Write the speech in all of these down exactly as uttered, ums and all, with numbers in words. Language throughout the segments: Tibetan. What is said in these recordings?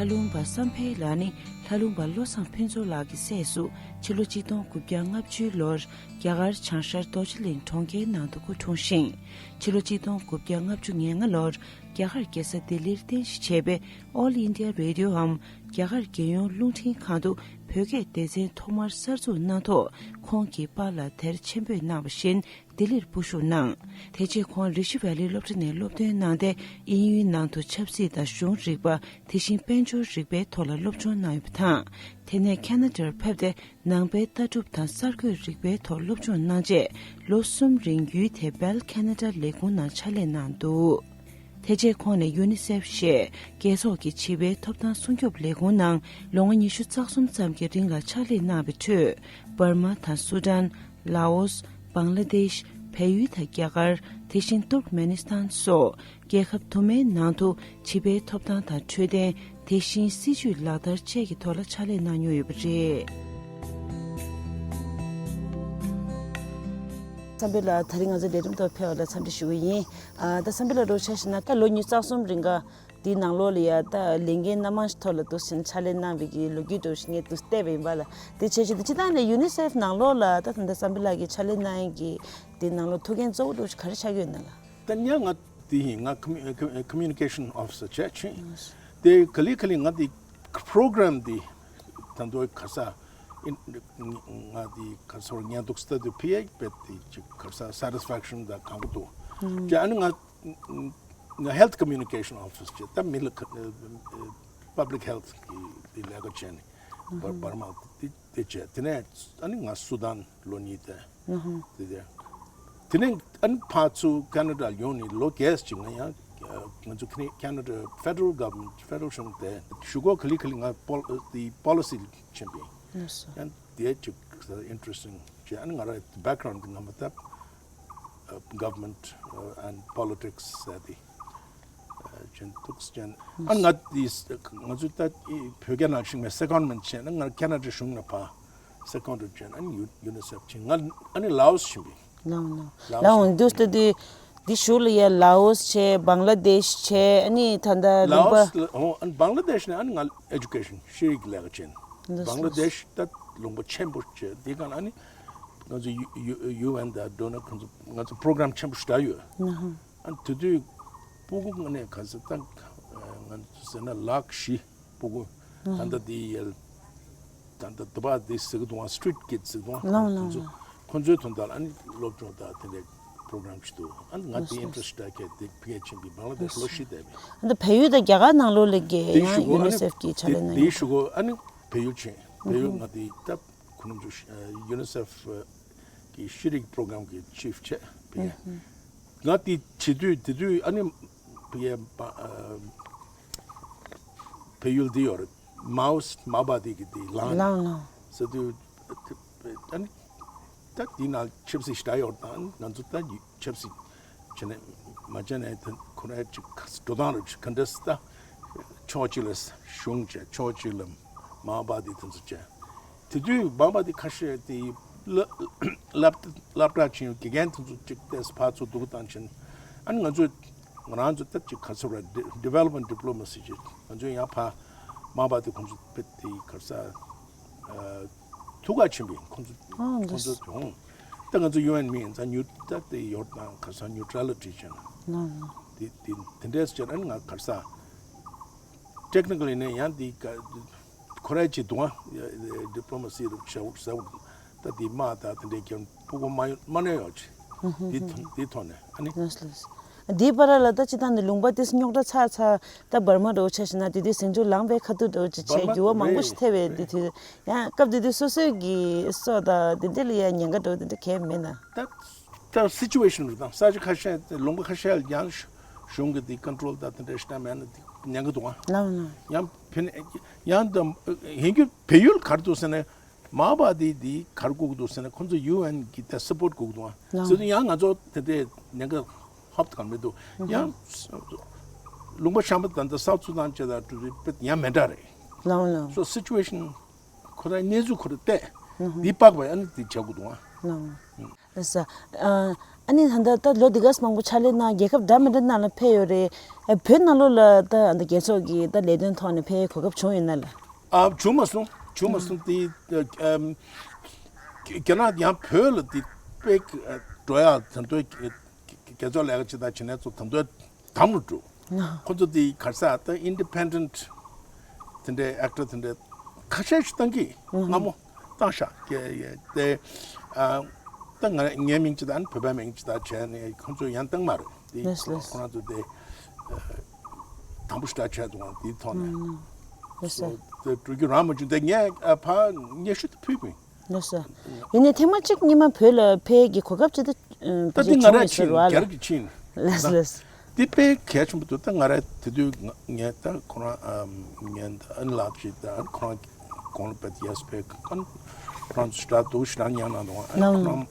ལྷ་ལུང་པ་བསམ་འཕེལ་ལགས་ནི་ལྷ་ལུང་པ་བློ་བཟང་ཕུན་ཚོགས་ལགས་ཀྱི་སྲས་སུ་ཕྱི་ལོ་གཅིག་སྟོང་དགུ་བརྒྱ་ལྔ་བཅུའི་ལོར་རྒྱ་གར་བྱང་ཤར་རྡོ་རྗེ་གླིང་གྲོང་ཁྱེར་ནང་དུ་སྐུ་འཁྲུངས་ཤིང་། ཕྱི་ལོ་གཅིག་སྟོང་དགུ་བརྒྱ་ལྔ་བཅུ་ང་ལྔ་ལོར་རྒྱ་གར་རྒྱལ་ས་ལྡི་ལིར་རྟེན་གཞི་བྱས་པའི་All India Radio འམ་རྒྱ་གར་རྒྱལ་ཡོངས་རླུང་འཕྲིན་ཁང་དུ་བོད་སྐད་སྡེ་ཚན་ཐོག་མར་གསར་འཛུགས་གནང་ཐོག་ཁོང་གིས་པཱ་ལགས་དེར་ཆེད་འབོད་གནང་བ་བཞིན་ལྡི་ལིར་སྤོ་བཞུགས་གནང་། དེ་རྗེས་ཁོང་རི་ཤི་ཝེ་ལི་སློབ་གྲྭ་ནས་སློབ་ཐོན་གནང་སྟེ་དབྱིན་ཡུལ་ནང་དུ་ཆབ་སྲིད་དང་གཞུང་རིག་པ། དེ་བཞིན་དཔལ་འབྱོར་རིག་པའི་ཐོག་ལ་སློབ་སྦྱོང་གནང་ཡོད་པ་དང་། དེ་ནས་ཁེ་ན་ཌར་ཕེབས་ཏེ་ནང་པའི་ལྟ་གྲུབ་དང་གསར་འགོད་རིག་པའི་ཐོག་སློབ་སྦྱོང་གནང་རྗེས་ལོ་གསུམ་རིང་ཡུལ་དེའི་Bell Canada ལས་ཁུངས་ནང་ཕྱག་ལས་གནང་འདུག་དེ་རྗེས་ཁོང་ནས་UNICEF ཞེས་རྒྱལ་ཚོགས་ཀྱི་བྱིས་པའི་ཐོབ་ཐང་སྲུང་སྐྱོབ་ལས་ཁུངས་ནང་ལོ་ངོ་ཉི་ཤུ་རྩ་གསུམ་ཙམ་གྱི་རིང་ལ་ཕྱག་ལས་གནང་བའི་ཁྲོད། འབར་མ་དང་སུ་ཌན། ལའོ་སི། བང་ལ་དེཤ། བལ་ཡུལ་དང་རྒྱ་གར། དེ་བཞིན་ཏུརྐ་མེ་ནི་སི་ཐན་སོགས་རྒྱལ་ཁབ་དུ་མའི་ནང་དུ་བྱིས་པའི་ཐོབ་ཐང་དང་འཕྲོད་བསྟེན། དེ་བཞིན་སྲིད་བྱུས་ལག་བསྟར་བཅས་ཀྱི་ཐོག་ལ་ཕྱག་ལས་གནང་མྱོང་ཡོད་པ་རེད། བསམ་འཕེལ་ལགས། ད་རིང་ང་ཚོ་ལས་རིམ་ཐོག་ཕེབས་པ་ལ་འཚམས་འདྲི་ཞུ་གི་ཡིན། ཨ། ད་བསམ་འཕེལ་ལགས་འདྲ་བོ་ཆ་བཞག་ན་ད་ལོ་ཉི་ཤུ་རྩ་གསུམ་རིང་ག་དེའི་ནང་ལོགས་ལ་ཡ་ད་ལས་འགན་སྣ་མང་ཞིག་ཐོག་ལ་འདུག་ཟིན་ཕྱག་ལས་གནང་བའི་གི་ལོ་རྒྱུས་འདྲ་བོ་ཞིག་ངས་འདུག་བལྟས་པ་ཡིན་པ་ལ། དེ་བྱས་ཞིག་ཏུ་སྤྱི་བཏང་ནས་UNICEF ནང་ལོགས་ལ་ད་ད་ལྟ་བསམ་འཕེལ་ལགས་ཀྱིས་ཕྱག་ལས་གནང་ཡས་ཀྱི་དེ་ནང་ལོགས་ཐུགས་འགན་གཙོ་བོ་འདྲ་བོ་ཞིག་ག་རེ་ཆགས་ཀྱི་ཡོད་ན་ལ། ད་ཉ་ང་དེ་ཡིན། ང་commu- commu- communication officer བྱས་ཕྱིན། དེ་ག་ལེ་ག་ལེ་ང་དེ་program དེ་ད་དུང་ག་ས་ཨིན་ང་དེ་ག་ས་བར་ཉན་འདུག་ས་དེ་ཕི་ཨེ་བེད་དེ་ཅིག་ག་ས་satisfaction དང་གང་ག་འདུག་ཅེས་ཨ་ནི་ང་ང་health communication officer བྱས། ད་མི་ལ་ཁ- public health གི་དེ་ལས་ཀ་བྱས་ནས་བར་བར་མ་དེ་དེ་བྱས། དེ་ནས་ཨ་ནི་ང་སུ་དཱན་ལོ་གཉིས་བསྡད། དེ་དེ་དེ་ནས་ཨ་ནི་ཕར་ཚུར་ཁེ་ན་ཌ་ཡོང་ནས་ལོ་བརྒྱད་ཅིག་ང་ཡང་ང་ཚོ་ཁེ་ན་ཁེ་ན་ཌ་federal government federal གཞུང་དེ་གཞུག་གུ་ག་ལེ་ག་ལེ་ང་pol- དེ་policy ཕྱིན་པས། ཡང་དེ་ཅིག་interesting བྱས། ཨ་ནི་ང་རང་background དེ་ང་མ་ད་government and politics ཟེར་དེ་ཅན་ཐུགས་ཅན། ཨ་ང་དེ་ང་ཚོ་ད་བོད་སྐད་ནང་ཞིག་མེད་secondment བྱས་ན་ང་ཁེ་ན་ཌ་གཞུང་ནས་ཕར་secondment བྱས། ཨ་ནི་UNICEF ཕྱིན། ང་ཨ་ནི་ལའོ་སི་ཕྱིན་པས། ལའོ་སི། ལའོ་སི་འདུག་སྟེ་དེ་དེ་གཞུག་ལ་ཡ་ལའོ་སི་བྱས། བང་ལ་དེཤ་བྱས། ཨ་ནི་ད་ལྟ་ལུང་པ། ལའོ་སི་ལ་ཨོ་ཨ་ནི་བང་ལ་དེཤ་ནས་ཨ་ནི་ང་education ཤེས་རིག་ལས་ཀ་བྱས། བང་ལ་དེཤ་ད་ལུང་པ་ཆེན་པོ་བྱས། དེ་ག་ཨ་ནི་ང་ཚོ་UN དང་འགྲོ་ན་ཁོང་ཚོ་ང་ཚོ་program ཆེན་པོ་ཞིག་ད་ཡོད། ཨ་དེ་དུས་སྤུ་གུ་ང་ནས་ག་ས་ད་ང་ཚོ་ཟེར་ན་ལག་བཞི་སྤུ་གུ་ད་ལྟ་དེ་ཡལ་ད་ལྟ་དུ་བ་དེ་ཟེར་གི་འདུག་བ། street kids ཟེར་གི་འདུག་བ། ལའོ་ལའོ་ཁོང་ཚོ་ལའོ། ཁོང་ཚོའི་དོན་དག་ལ་ཨ་ནི་སློབ་སྦྱོང་དང་དེ་འདྲའི་program ཞིག་འདུག་ཨ་ནི་ང་དེ་interest ད་གས་དེ་ཕ་གིར་ཕྱིན་པའི་བང་ལ་དེཤ་ལོ་བཞི་བསྡད་པས། ཨ་ད་བལ་ཡུལ་དང་རྒྱ་གར་ནང་ལོགས་ལ་གས་དེ་ཡང་གཞུག་གུ་ཨ་ནི་UNICEF གི་ཕྱག་ལས་གནང་དེ་ཡོད། གཞུག་གུ་ཨ་ནི་བལ་ཡུལ་ཕྱིན། བལ་ཡུལ་ང་དེ་ད་ཁོང་ཚོ་UNICEF གི་ཤེས་རིག་program གི་chief བྱས་ཕ་གིར། ང་དེ་བྱེད་དུས་དེ་དུས་ཨ་ནི་ཕ་གིར་བལ་ཡུལ་དེ་ཡོད་རེད། མའོ་མའོ་བ་དི་གི་དེ་ལངས་ལངས་ལངས་ཟེར་དུས་ཨ་ནི་ད་དེ་ན་ཆབ་སྲིད་ཞེ་དྲག་ཡོད་དང་ང་ཚོ་ད་ཆབ་སྲིད་བྱས་ནས་མ་བྱས་ནས་དེ་ཁོ་རའི་ཅིག་འགྲོ་སྟངས་རེ་ཅིག་ག་འདྲས་ད་ཕྱོགས་གཅིག་ལ་གཞུང་བྱས། ཕྱོགས་གཅིག་ལ་མའོ་བ་དི་དེ་ཚོ་བྱས། དེ་དུས་མའོ་བ་དི་ཁ་ཤས་དེ་སློབ་སློབ་གྲྭ་ཕྱིན་དགེ་རྒན་དེ་ཚོ་གཅིག་ཏེས་ཕར་ཚུར་འདུག་བཏང་ཕྱིན། ཨ་ནི་ང་ཚོས་ང་རང་ཚོ་ད་ཅིག་ག་ཚོད་ར་development diplomacy ཅིག་ང་ཚོས་ཡང་ཕར་མའོ་བ་དི་ཁོང་ཚོ་དཔེ་དེ་ག་ས་ཐུག་ག་ཕྱིན་པས། ཁོང་ཚོ་ཨང་ཁོང་ཚོ་ད་ང་ཚོ་UN མི་ཡིན་ཙང་ནིའུ་ད་དེ་ཡོད་དང་ག་ས་neutrality ཅན་དེ་དེ་དེ་འདྲས་ཅན། ཨ་ནི་ང་ག་ས་technically ནས་ཡང་འདི་ག་ཁོ་རའི་ཅི་དུང་ཨ་diplomacy རུ་བྱ་བུ་ཟ་བུ་ད་འདི་དམག་ད་དེ་འདྲའི་རྐྱེན་སྤུ་གུ་མ་ཡོད་མ་གནས་ཡོད་ཅི་འདི་ཐོ་འདི་ཐོག་ནས་ཨ་ནི། ལགས་ལགས། འདིའི་བར་ལ་ད་ཅི་ད་འདི་ལུང་པ་དེ་རྙོག་དྲ་ཚ་ཚ་ད་འབར་མ་འདྲ་བོ་ཆ་བཞག་ན་དེ་དུས་ཟིང་འཁྲུག་ལངས་པའི་ཁ་ཐུག་འདྲ་བོ་ཅི་བྱས་འབར་མ་འགྱུར་བ་མང་པོ་ཞིག་ཐེབས་པའི་དེ་དུས་ཡང་སྐབས་དེ་དུས་སོ་སོའི་གི་སྲོག་ད་དེ་འདྲ་ལ་ཡང་ཉེན་ཁ་འདྲ་བོ་དེ་འདྲ་གས་མེད་ན། ད་ད་situation རུ་དང་ས་ཆ་ཁ་ཤས་ལུང་པ་ཁ་ཤས་ཡང་གཞུང་གི་དེ་control ད་དེ་འདྲ་ཞིག་ད་མེད་ན་དེ་ཉེན་ཁ་འདུག་ཨ། ལགས་ལགས། ཡང་ཕན་ཡང་ད་ཡིན་རྒྱུ་བལ་ཡུལ་ག་རེ་འདུག་ཟེར་ན་མ་པ་དེ་དེ་ག་རེ་དགོས་ཀྱི་འདུག་ཟེར་ན་ཁོང་ཚོ་UN གི་ད་support དགོས་ཀྱི་འདུག་ཨ། ལགས། ཟེར་དུས་ཡང་ང་ཚོ་དེ་འདྲའི་ཉེན་ཁ་ཧོབ་ཏེ་ག་མི་འདུག་ཡང་ལུང་པ་གཞན་པ་ད་ད་སའུ་སུ་དཱན་བཅས་དང་དེ་དཔེ་ཡང་མི་འདྲ་རེད། ལགས་ལགས། So situation ཁོ་རང་གནས་ཚུལ་ཁོ་རང་བལྟས། འདི་དཔག་པ་ཡང་ནི་འདི་བྱ་དགོས་འདུག་ཨ། ལགས། ལགས་སོ། ཨ་ནི་ད་ལྟ་ད་ལོ་འདི་ག་མང་པོ་ཕྱག་ལས་གནང་། རྒྱལ་ཁབ་འདྲ་མི་འདྲ་ནང་ལ་ཕེབས་ཡོད་རེད། ཨ་བོད་ནང་ལོགས་ལ་ད་ད་རྒྱལ་ཚོགས་ཀྱི་ད་ལས་དོན་ཐོག་ནས་ཕེབས་གོ་སྐབས་བྱུང་ཡོད་ན་ལགས། ཨ་བྱུང་མ་སོང་། བྱུང་མ་སོང་། དེ་ཨམ་རྒྱ་ནག་ཡང་བོད་ལ་དེ་དཔེ་འགྲོ་ཡག་ད་དུང་རྒྱལ་ཚོགས་ལས་ཀ་ཅིག་དང་བྱེད་གནས་ཚོ་ད་དུང་དམ་རུ་འགྲོ། ཁོ་ཚོ་དེ་ག་རེ་ཟེར་ད་ཨིན་ཌི་པེན་ཌེན་ཊི་དེ་འདྲའི་ཨེག་ཊར་དེ་འདྲའི་ཁ་ཤས་ཤིག་བཏང་གི། སྔ་མོ་བཏང་ཤག་གི་དེ། ཨ་ད་ང་ངའི་མིང་ཅིག་དང་བོད་པའི་མིང་ཅིག་དང་བྱས་ནས་ཁོ་ཚོ་ཡང་བཏང་མ་རེད། དེ་ལགས་ལགས། ཁོ་རང་ཚོ་དེ་ཨ་དམ་པོ་ཞེ་དྲག་བྱས་འདུག་དེའི་ཐོག་ནས། ལགས་སོ། སོ་དེ་འགྲོ་རྒྱུ་རང་མ་བྱུང་། དེ་ངས་ཨ་ཕར་སྙན་ཞུ་དེ་ཕུལ་བ་ཡིན། ལགས་སོ། ཡིན་ནའི་ཐེངས་མ་གཅིག་གཉིས་མ་བོད་ལ་ཕེབས་ཀྱི་གོ་སྐབས་ཅིག་ད་ད་ཕ་དེ་གིར་ང་བྱུང་རང་ཡོད་ཕྱིན། ཟེར་བ་ལ། རྒྱ་ར་གིར་ཕྱིན། ལགས་ལགས། དེ་དཔེ་གལ་ཆེན་པོ་འདུག་ད་ང་ར་དེ་དུས་ང་ངས་ད་ཁོ་རང་ཨམ་ངས་ད་ཨ་ནི་ལགས་ཅིག་ད་ཁོ་རང་གོང་ལ་བེད་ཡས་པའི་ཁོ་རང་ཚོ་ཞེ་དྲག་འདུག་ཞེ་དྲག་ཉན་གནང་འདུག་ཨ་ནི་ལགས། ཁོ་རང་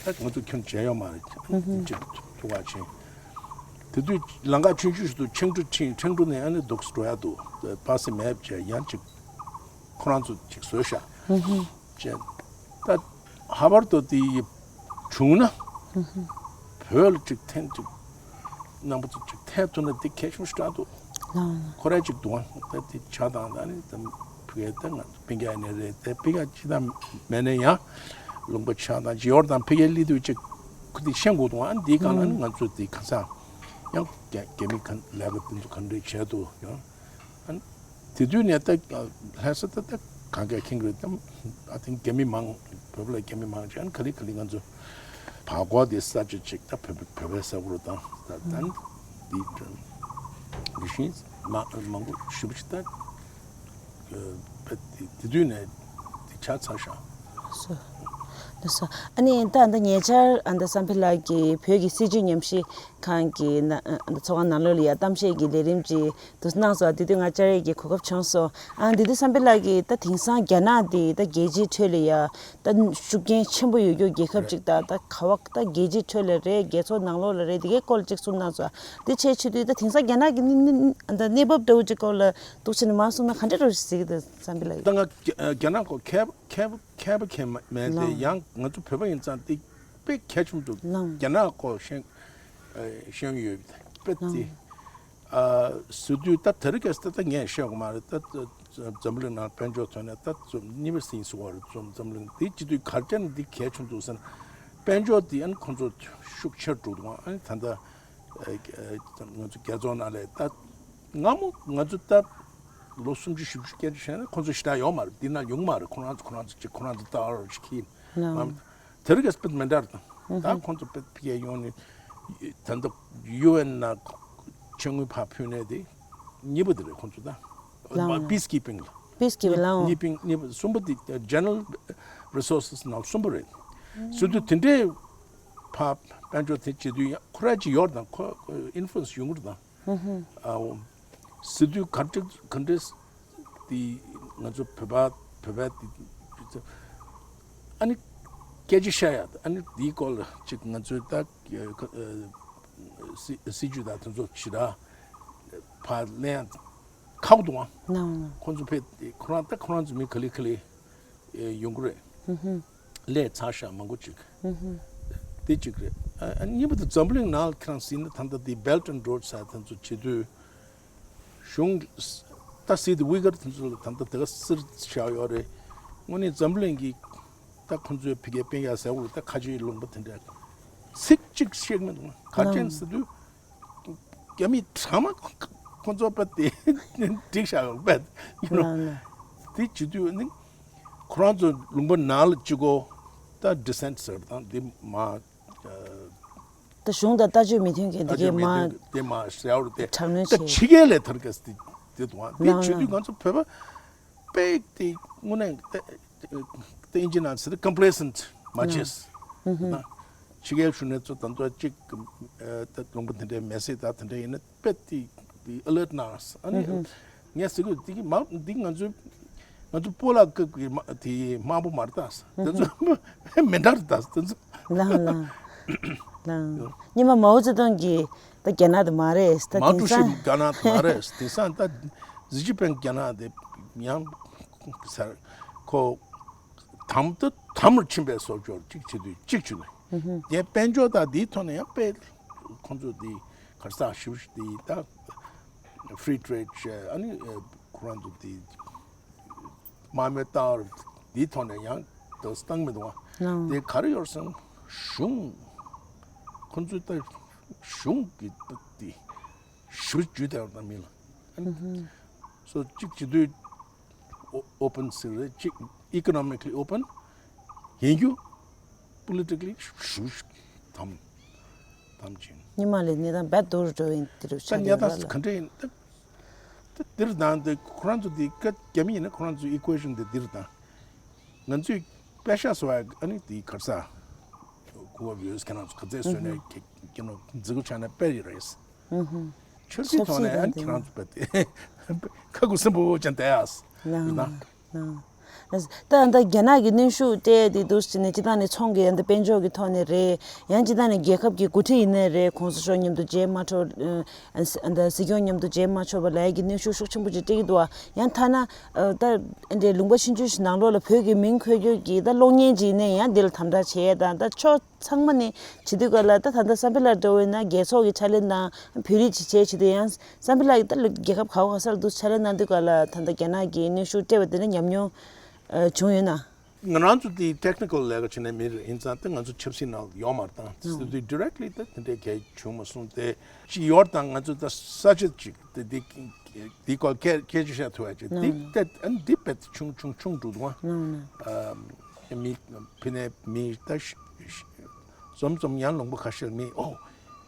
ད་ང་ཚོ་ཁྱོན་བྱས་ཡོད་མ་རེད། ཨ་ནི་ཅིག་ཐུག་པ་ཕྱིན། དེ་དུས་ལམ་ཁ་ཆུང་ཆུང་ཞིག་འདུག་ཁྲེང་ཏུའུ་ཕྱིན། ཁྲེང་ཏུའུ་ནས་ཨ་ནི་འདུག་སེ་འགྲོ་ཡག་འདུག་པ་སེ་མེད་བྱས་ཡང་ཅིག་ཁོ་རང་ཚོ་ཅིག་བཟོས་ཤག་ཅེས། ད་ཧ་བར་དུ་དེ་བྱུང་ན་བོད་ལ་ཅིག་ཐེངས་ཅིག་རྣམ་པ་ཚོ་ཅིག་ཐེངས་ཐུག་ན་དེ་གལ་ཆེན་པོ་ཞེ་དྲག་འདུག་ཁོ་རང་ཅིག་འདུག་ད་དེ་ཆ་དང་ད་ནི་ད་ཕ་གིར་ད་ང་ཕ་གིར་ནས་རེད། དེ་ཕ་གིར་ཅི་ད་མེད་ནས་ཡང་ལུང་པ་ཆ་དང་ཇི་ཡོར་དང་ཕ་གིར་སླེབས་དུས་ཅིག་ཁོ་དེ་ཤེས་དགོས་འདུག་ཨ་ནི་དེའི་སྒང་ལ་ནི་ང་ཚོ་དེ་ཁ་སང་ཡང་རྒྱ་རྒྱ་མི་ག་ལས་ཀ་དེ་ཚོ་ག་འདྲས་བྱས་འདུག་ཡང་། ཨ་ནི་དེ་དུས་ནས་ད་ལྷ་ས་ད་ད་གང་ག་ཁེངས་རེད་དམ། ཨ་ཐིང་རྒྱ་མི་མང་བོད་པ་ལ་རྒྱ་མི་མང་ཆེ་ཨ་ནི་ག་ལེ་ག་ལེ་ང་ཚོ་བར་སྐོར་དེ་ས་ཆ་ཅིག་ད་བོད་བོད་པའི་ས་ཁུལ་དང་ད་ད་ནི་དེ་དེ་བཞིན་མ་མང་པོ་ཞེ་པོ་ཅིག་ད་བོད་དེ་དེ་དུས་ནས་དེ་ཆགས་ཚར་ཤག་སོ། ལགས་སོ། ཨ་ནི་ད་ད་ཉེ་ཆར་ཨ་ད་བསམ་འཕེལ་ལགས་ཀྱིས་བོད་ཀྱི་སྲིད་བྱུས་ཉམས་ཞིབ་ཁང་གི་ནང་ཚོགས་ཁང་ནང་ལོགས་ལ་ཡ་གཏམ་བཤད་ཀྱི་ལས་རིམ་ཅིག་དུ་གནང་སོང་། དེ་དུས་ང་བཅར་ཡས་ཀྱི་གོ་སྐབས་བྱུང་སོང་། ཨ་དེ་དུས་བསམ་འཕེལ་ལགས་ཀྱིས་ད་དེང་སང་རྒྱ་ནག་དེ་ད་རྒྱལ་སྤྱིའི་ཁྲོད་ལ་ཡ་ད་ཤུགས་རྐྱེན་ཆེན་པོ་ཡོད་རྒྱུ་རྒྱལ་ཁབ་ཅིག་དང་ད་ག་བ་ད་རྒྱལ་སྤྱིའི་ཁྲོད་ལ་རེད། རྒྱལ་ཚོགས་ནང་ལོགས་ལ་རེད། དེ་གའི་སྐོར་ལ་ཅིག་གསུངས་གནང་སོང་། དེ་བྱས་ཆེད་དུ་ད་དེང་སང་རྒྱ་ནག་གི་གནས་གནས་གནས་བབ་འདྲ་བོ་ཅིག་སྐོར་ལ་འདུག་བྱས་ནས་མར་གསུངས་ན་ག་འདྲ་འདྲ་བོ་ཞིག་གཟིགས་ཀྱི་འདུག་བསམ་འཕེལ་ལགས། ད་ང་རྒྱ་རྒྱ་ནག་སྐོར་མཁས་མཁས་མཁས་པ་མཁས་མེད་དེ་ལགས། ཡང་ང་ཚོ་བོད་པ་ཡིན་ཙང་དེ་དཔེ་གལ་ཆེན་པོ་འདུག་ལགས། རྒྱ་ནག་སྐོར་ཤེས་ཤེས་ཡོད་དཔེ་དེ། ལགས། ཨ་ཟེར་དུས་ད་དེ་རིང་ཁ་སང་ད་ངས་བཤད་དགོས་མ་རེད། ད་འཛམ་བུ་གླིང་ནང་དཔལ་འབྱོར་ཐོག་ནས་ད་གཉིས་པ་ཟིན་སོང་བ་རེད། འཛམ་བུ་གླིང་དེ་བྱེད་དུས་ག་རེ་བྱས་ནས་འདི་གལ་ཆེན་པོ་འདུག་ཟེར་ན། དཔལ་འབྱོར་དེ་ཨ་ནི་ཁོང་ཚོ་ཤུགས་ཆེར་འགྲོ་འདུག་ཨ་ནི་ད་ལྟ་ང་ཚོ་རྒྱལ་ཚོགས་ནང་ལ་ད་སྔ་མོ་ང་ཚོ་ད་ལོ་སུམ་ཅུ་བཞི་བཅུ་སྐད་ཆ་བཤད་ན་ཁོང་ཚོ་ཞེ་དྲག་ཡོད་མ་རེད། འདི་ན་ཡོང་མ་རེད། ཁོ་རང་ཚོ་ཁོ་རང་ཚོ་ཅིག་ཁོ་རང་ཚོ་ད་ཨ་རོ་ཅིག་གིས་ལགས། དེ་རིང་ཁ་སང་དཔེ་མི་འདྲ་རེད། ད་ཁོང་ཚོ་དཔེ་ཕ་གིར་ཡོང་ནས་ད་ལྟ་ཡུ་ཨེན་ནང་ཕྱི་དངུལ་ཕར་ཕུལ་ནས་དེ་གཉིས་པ་དེ་རེད་ཁོང་ཚོ་ད། ལགས། པི་སི་ཀིབ་པིང་ལ། པི་སི་ཀིབ་པིང་ལགས། གཉིས་པིང་གཉིས་པ་གསུམ་པ་དེ་ཇེ་ནེ་རལ་རི་སོར་སེ་སི་ནང་གསུམ་པ་རེད། ཟེར་དུས་དེ་འདྲའི་ཕར་དཔལ་འབྱོར་དེ་བྱེད་དུས་ཡང་ཁོ་རང་ཅིག་ཡོད་རེད་དང་ཁོ་ཨིན་ཕུ་ལུ་ཨེན་སི་ཡོང་གི་རེད་དང་། ཨ་འོ། ཟེར་དུས་ག་འདྲ་ག་འདྲ་དེ་ང་ཚོ་བོད་པ་བོད་པ་དེ་ཨ་ནི་སྐད་ཆ་བཤད་ཡ་ཨ་ནི་དེའི་སྐོར་ལ་ཅིག་ང་ཚོའི་ད་སྲིད་སྲིད་ཇུས་དང་དེ་ཚོ་ཞེ་དྲག་ཕར་ལེན་ཡ་ཁག་པོ་འདུག་ཨང་། ལགས། ཁོང་ཚོ་ཕེབས་ཏེ་ཁོ་རང་ད་ཁོ་རང་ཚོ་མི་ག་ལེ་ག་ལེ་ཡོང་གི་རེད། ལས་ཚར་ཤག་མང་པོ་ཅིག་དེ་གཅིག་རེད། ཨ་ཨ་གཉིས་པ་དེ་འཛམ་བུ་གླིང་ནང་ལ་ཁྱེད་རང་གཟིགས་ན་ད་ལྟ་དེ་Belt and Road ཟེར་དེ་ཚོ་བྱེད་དུས་གཞུང་ད་གཟིགས་དེ་ཝི་གར་དེ་ཚོ་ལ་ད་ལྟ་དེ་ག་སེར་བཞག་ཡོད་རེད། དངོས་གནས་འཛམ་བུ་གླིང་གི་ད་ཁོང་ཚོའི་ཕ་གིའི་སྤུན་ཀྱག་ཟེར་བ་ལ་ད་ཁ་ཆེའི་ལུང་པ་དེ་འདྲ་ཚིག་གཅིག་བཤད་མི་འདུག་ག་ཅན་ཟེར་དུས། རྒྱ་མི་ཚང་མ་ཁོ་ཚོ་པ་དེ་འགྲིག་བཞག་པ་ཡིན་ནོ། ལགས་ལགས། དེ་བྱེད་དུས་ནི་ཁོ་རང་ཚོ་ལུང་པ་ནང་ལ་གཅིག་གོ་ད་ཌི་སེན་ཊི་ཟེར་དང་དེ་མ་ད་གཞུང་དང་ལྟ་སྤྱོད་མི་མཐུན་མཁན་དེ་ལྟ་གས་སྤྱོད་མི་མཐུན་མ་དེ་མ་ཟེར་བ་དེ་དྲག་གནོན་ད་བྱེད་ཕྱི་རྒྱལ་ལས་ཐར་ག་སི་དེ་དེ་དུང་དེ་ལགས་བྱེད་དུས་ལགས། ང་ཚོ་བོད་པ་པེག་དེ་དངོས་གནས་ད་ད་ཨིན་ཇི་ནང་ཟེར་ད་ཀམ་པི་ལེ་སེན་ཊི་མ་བྱེད། ལགས། ད་ཕྱི་རྒྱལ་གཞོན་ནུ་ཚོ་ད་མདོ་གཅིག་ད་ལུང་པ་དེ་འདྲའི་མེ་སེ་ད་དེ་འདྲ་ཡིན་ན་དཔེ་དེ་དེ་ཨ་ལར་ཊི་གནང་། ཨ་ནི་ངས་ཟེར་གི་འདི་གི་མ་འདི་ང་ཚོའི་ང་ཚོ་སྤོ་ལགས་སྐབས་ཀྱི་དམག་དེ་དམག་དཔོན་མ་རེད་ད། དེ་ཚོ་མི་འདྲ་རེད་ད་དེ་ཚོ། ལགས་ལགས། ལགས། སྔོན་མ་མའོ་ཙེ་ཏུང་གིས་ད་རྒྱ་ནག་དེ་མ་རེད་ད། མའོ་ཀྲུའུ་ཞི་རྒྱ་ནག་དེ་མ་རེད། དེང་སང་ད་ཞི་ཅིན་ཕིང་རྒྱ་ནག་དེ་ཡང་ཟེར་ཁོ་དམ་དུ་དམ་རུ་ཕྱིན་པའི་སྲོག་སྐྱོར་གཅིག་བྱེད་དུས་གཅིག་བྱུང་ནས། ཨུ་ཧུ། དེ་དཔལ་འབྱོར་དང་དེའི་ཐོག་ནས་ཡང་དཔེ་ཁོང་ཚོ་དེ་གར་ས་ཞིབ་དེ་ད་free trade བྱས། ཨ་ནི་ཁོ་རང་ཚོ་དེ་དམག་མི་ལྟ་བུ་དེའི་ཐོག་ནས་ཡང་དོ་སྣང་མི་འདུག་ཨ། ལགས། དེ་ག་རེ་ཡོད་སོང་གཞུང་ཁོང་ཚོའི་ད་གཞུང་གི་དེ་ཞུ་ཇུས་དེ་ཡང་མིན་ལ། ཨུ་ཧུ། སོ་གཅིག་བྱེད་དུས་ཨོ་ཨོ་པན་ཟེར་རེད། གཅིག་economically open ཡིན་རྒྱུ། politically ཞུ་དམ་དམ་ཅན། ཉི་མ་ལས་གནས་སྟངས་རྦད་དོར་འགྲོ་ཡིན་དེ་རུ་ད་ཆགས་ཉལ་ཡོད་ཐང་ར་ལ། ག་འདྲ་ཡིན་ད། ད་འདིར་དང་དེ་ཁོ་རང་ཚོ་དེ་སྐད་རྒྱ་མི་ཡིན་ན་ཁོ་རང་ཚོའི་equation དེ་འདིར་དང་། ང་ཚོས་པེ་ཤ་སོ་ཡ་ཨ་ནི་དེའི་གར་ས་གོ་བ་ཡོད་ཁྱེད་རང་ཚོ་ག་ཚད་བཟོས་ནས་ཁྱེད་ཀྱི་ནོ་འཛི་གུ་ཆགས་ནས་དཔེ་ཡི་རེད། ཨུ་ཧུ། ཆབ་སྲིད་ཆབ་ཐོག་ནས་སྲིད་ཨ་ནི་ཁྱེད་རང་ཚོ་དཔེ་དེ་ཁ་ཁུ་སིམ་པོ་ཅན་བསྡད་ཡ། ལགས་ན། ལགས། ད་ད་རྒྱ་ནག་གི་གནོན་ཤུགས་སྤྲད་དེ་འདུག་ཟེར་ནས་སྤྱི་བཏང་ནས་ཚོང་གི་ཡང་ད་དཔལ་འབྱོར་གྱི་ཐོག་ནས་རེད། ཡང་སྤྱི་བཏང་ནས་རྒྱལ་ཁབ་ཀྱི་འགོ་ཁྲིད་ཡིན་ནའི་རེད། གོང་ས་མཆོག་མཉམ་དུ་མཇལ་མ་འཕྲོ། ཨ་ད་སྲིད་སྐྱོང་མཉམ་དུ་མཇལ་མ་ཆོག་པ་ལ་ཡ་གི་གནོན་ཤུགས་ཤུགས་ཆེན་པོ་ཅིག་སྤྲད་ཀྱི་འདུག་བ། ཡང་ཐ་ན་ཨ་ད་འདྲའི་ལུང་པ་ཆུང་ཆུང་ཞིག་ནང་ལོགས་ལ་བོད་ཀྱི་མིང་འཁོད་རྒྱུ་གི་ད་གློག་བརྙན་ཅིག་ཡིན་ནའི་ཡང་འདི་ལ་དམ་དྲག་བྱེད་ཡས་དང་ད་ཕྱོགས་ཚང་མ་ནས་བྱེད་དུས་ག་ལ་ད་ད་ལྟ་བསམ་འཕེལ་ལགས་འདྲ་བོ་ཡིན་ན་རྒྱལ་ཚོགས་ཀྱི་ཕྱག་ལས་དང་བོད་རིགས་ཀྱི་བྱས་བྱེད་དུས་ཡང་བསམ་འཕེལ་ལགས་ཀྱིས་ད་རྒྱལ་ཁབ་ག་བ་ག་ས་ལ་འདུག་ཕྱག་ལས་གནང་དུས་ག་ལ་ད་ལྟ་རྒྱ་ནག་གིས་གནོན་ཤུགས་སྤྲད་པ་དེ་འདྲ་ཉམས་མྱོང་ཨ་བྱུང་ཡོད་ན། ང་རང་ཚོ་དེ་technical ལས་ཀ་བྱེད་མཁན་མི་རེད། ཡིན་ཙང་དེ་ང་ཚོ་ཆབ་སྲིད་ནང་ཡོང་མ་དང་། ཨ་དེ་directly ད་དེ་འདྲའི་གལ་བྱུང་མ་སོང་སྟེ་ཅི་ཡོད་དང་ང་ཚོ་ད་ས་ཆ་ཅིག་དེ་དེ་དེ་སྐོར་སྐད་སྐད་ཆ་བཤད་ཐུབ་ཡ་ཅིག་དེ་ད་ཨ་ནི་དེ་དཔེ་ཆུང་ཆུང་ཆུང་འགྲོ་འདུག་ཨ། མི་ཕི་ནས་མི་ད་འཛོམས་འཛོམས་ཡང་ལུང་པ་ཁ་ཤས་མི་ཨོ་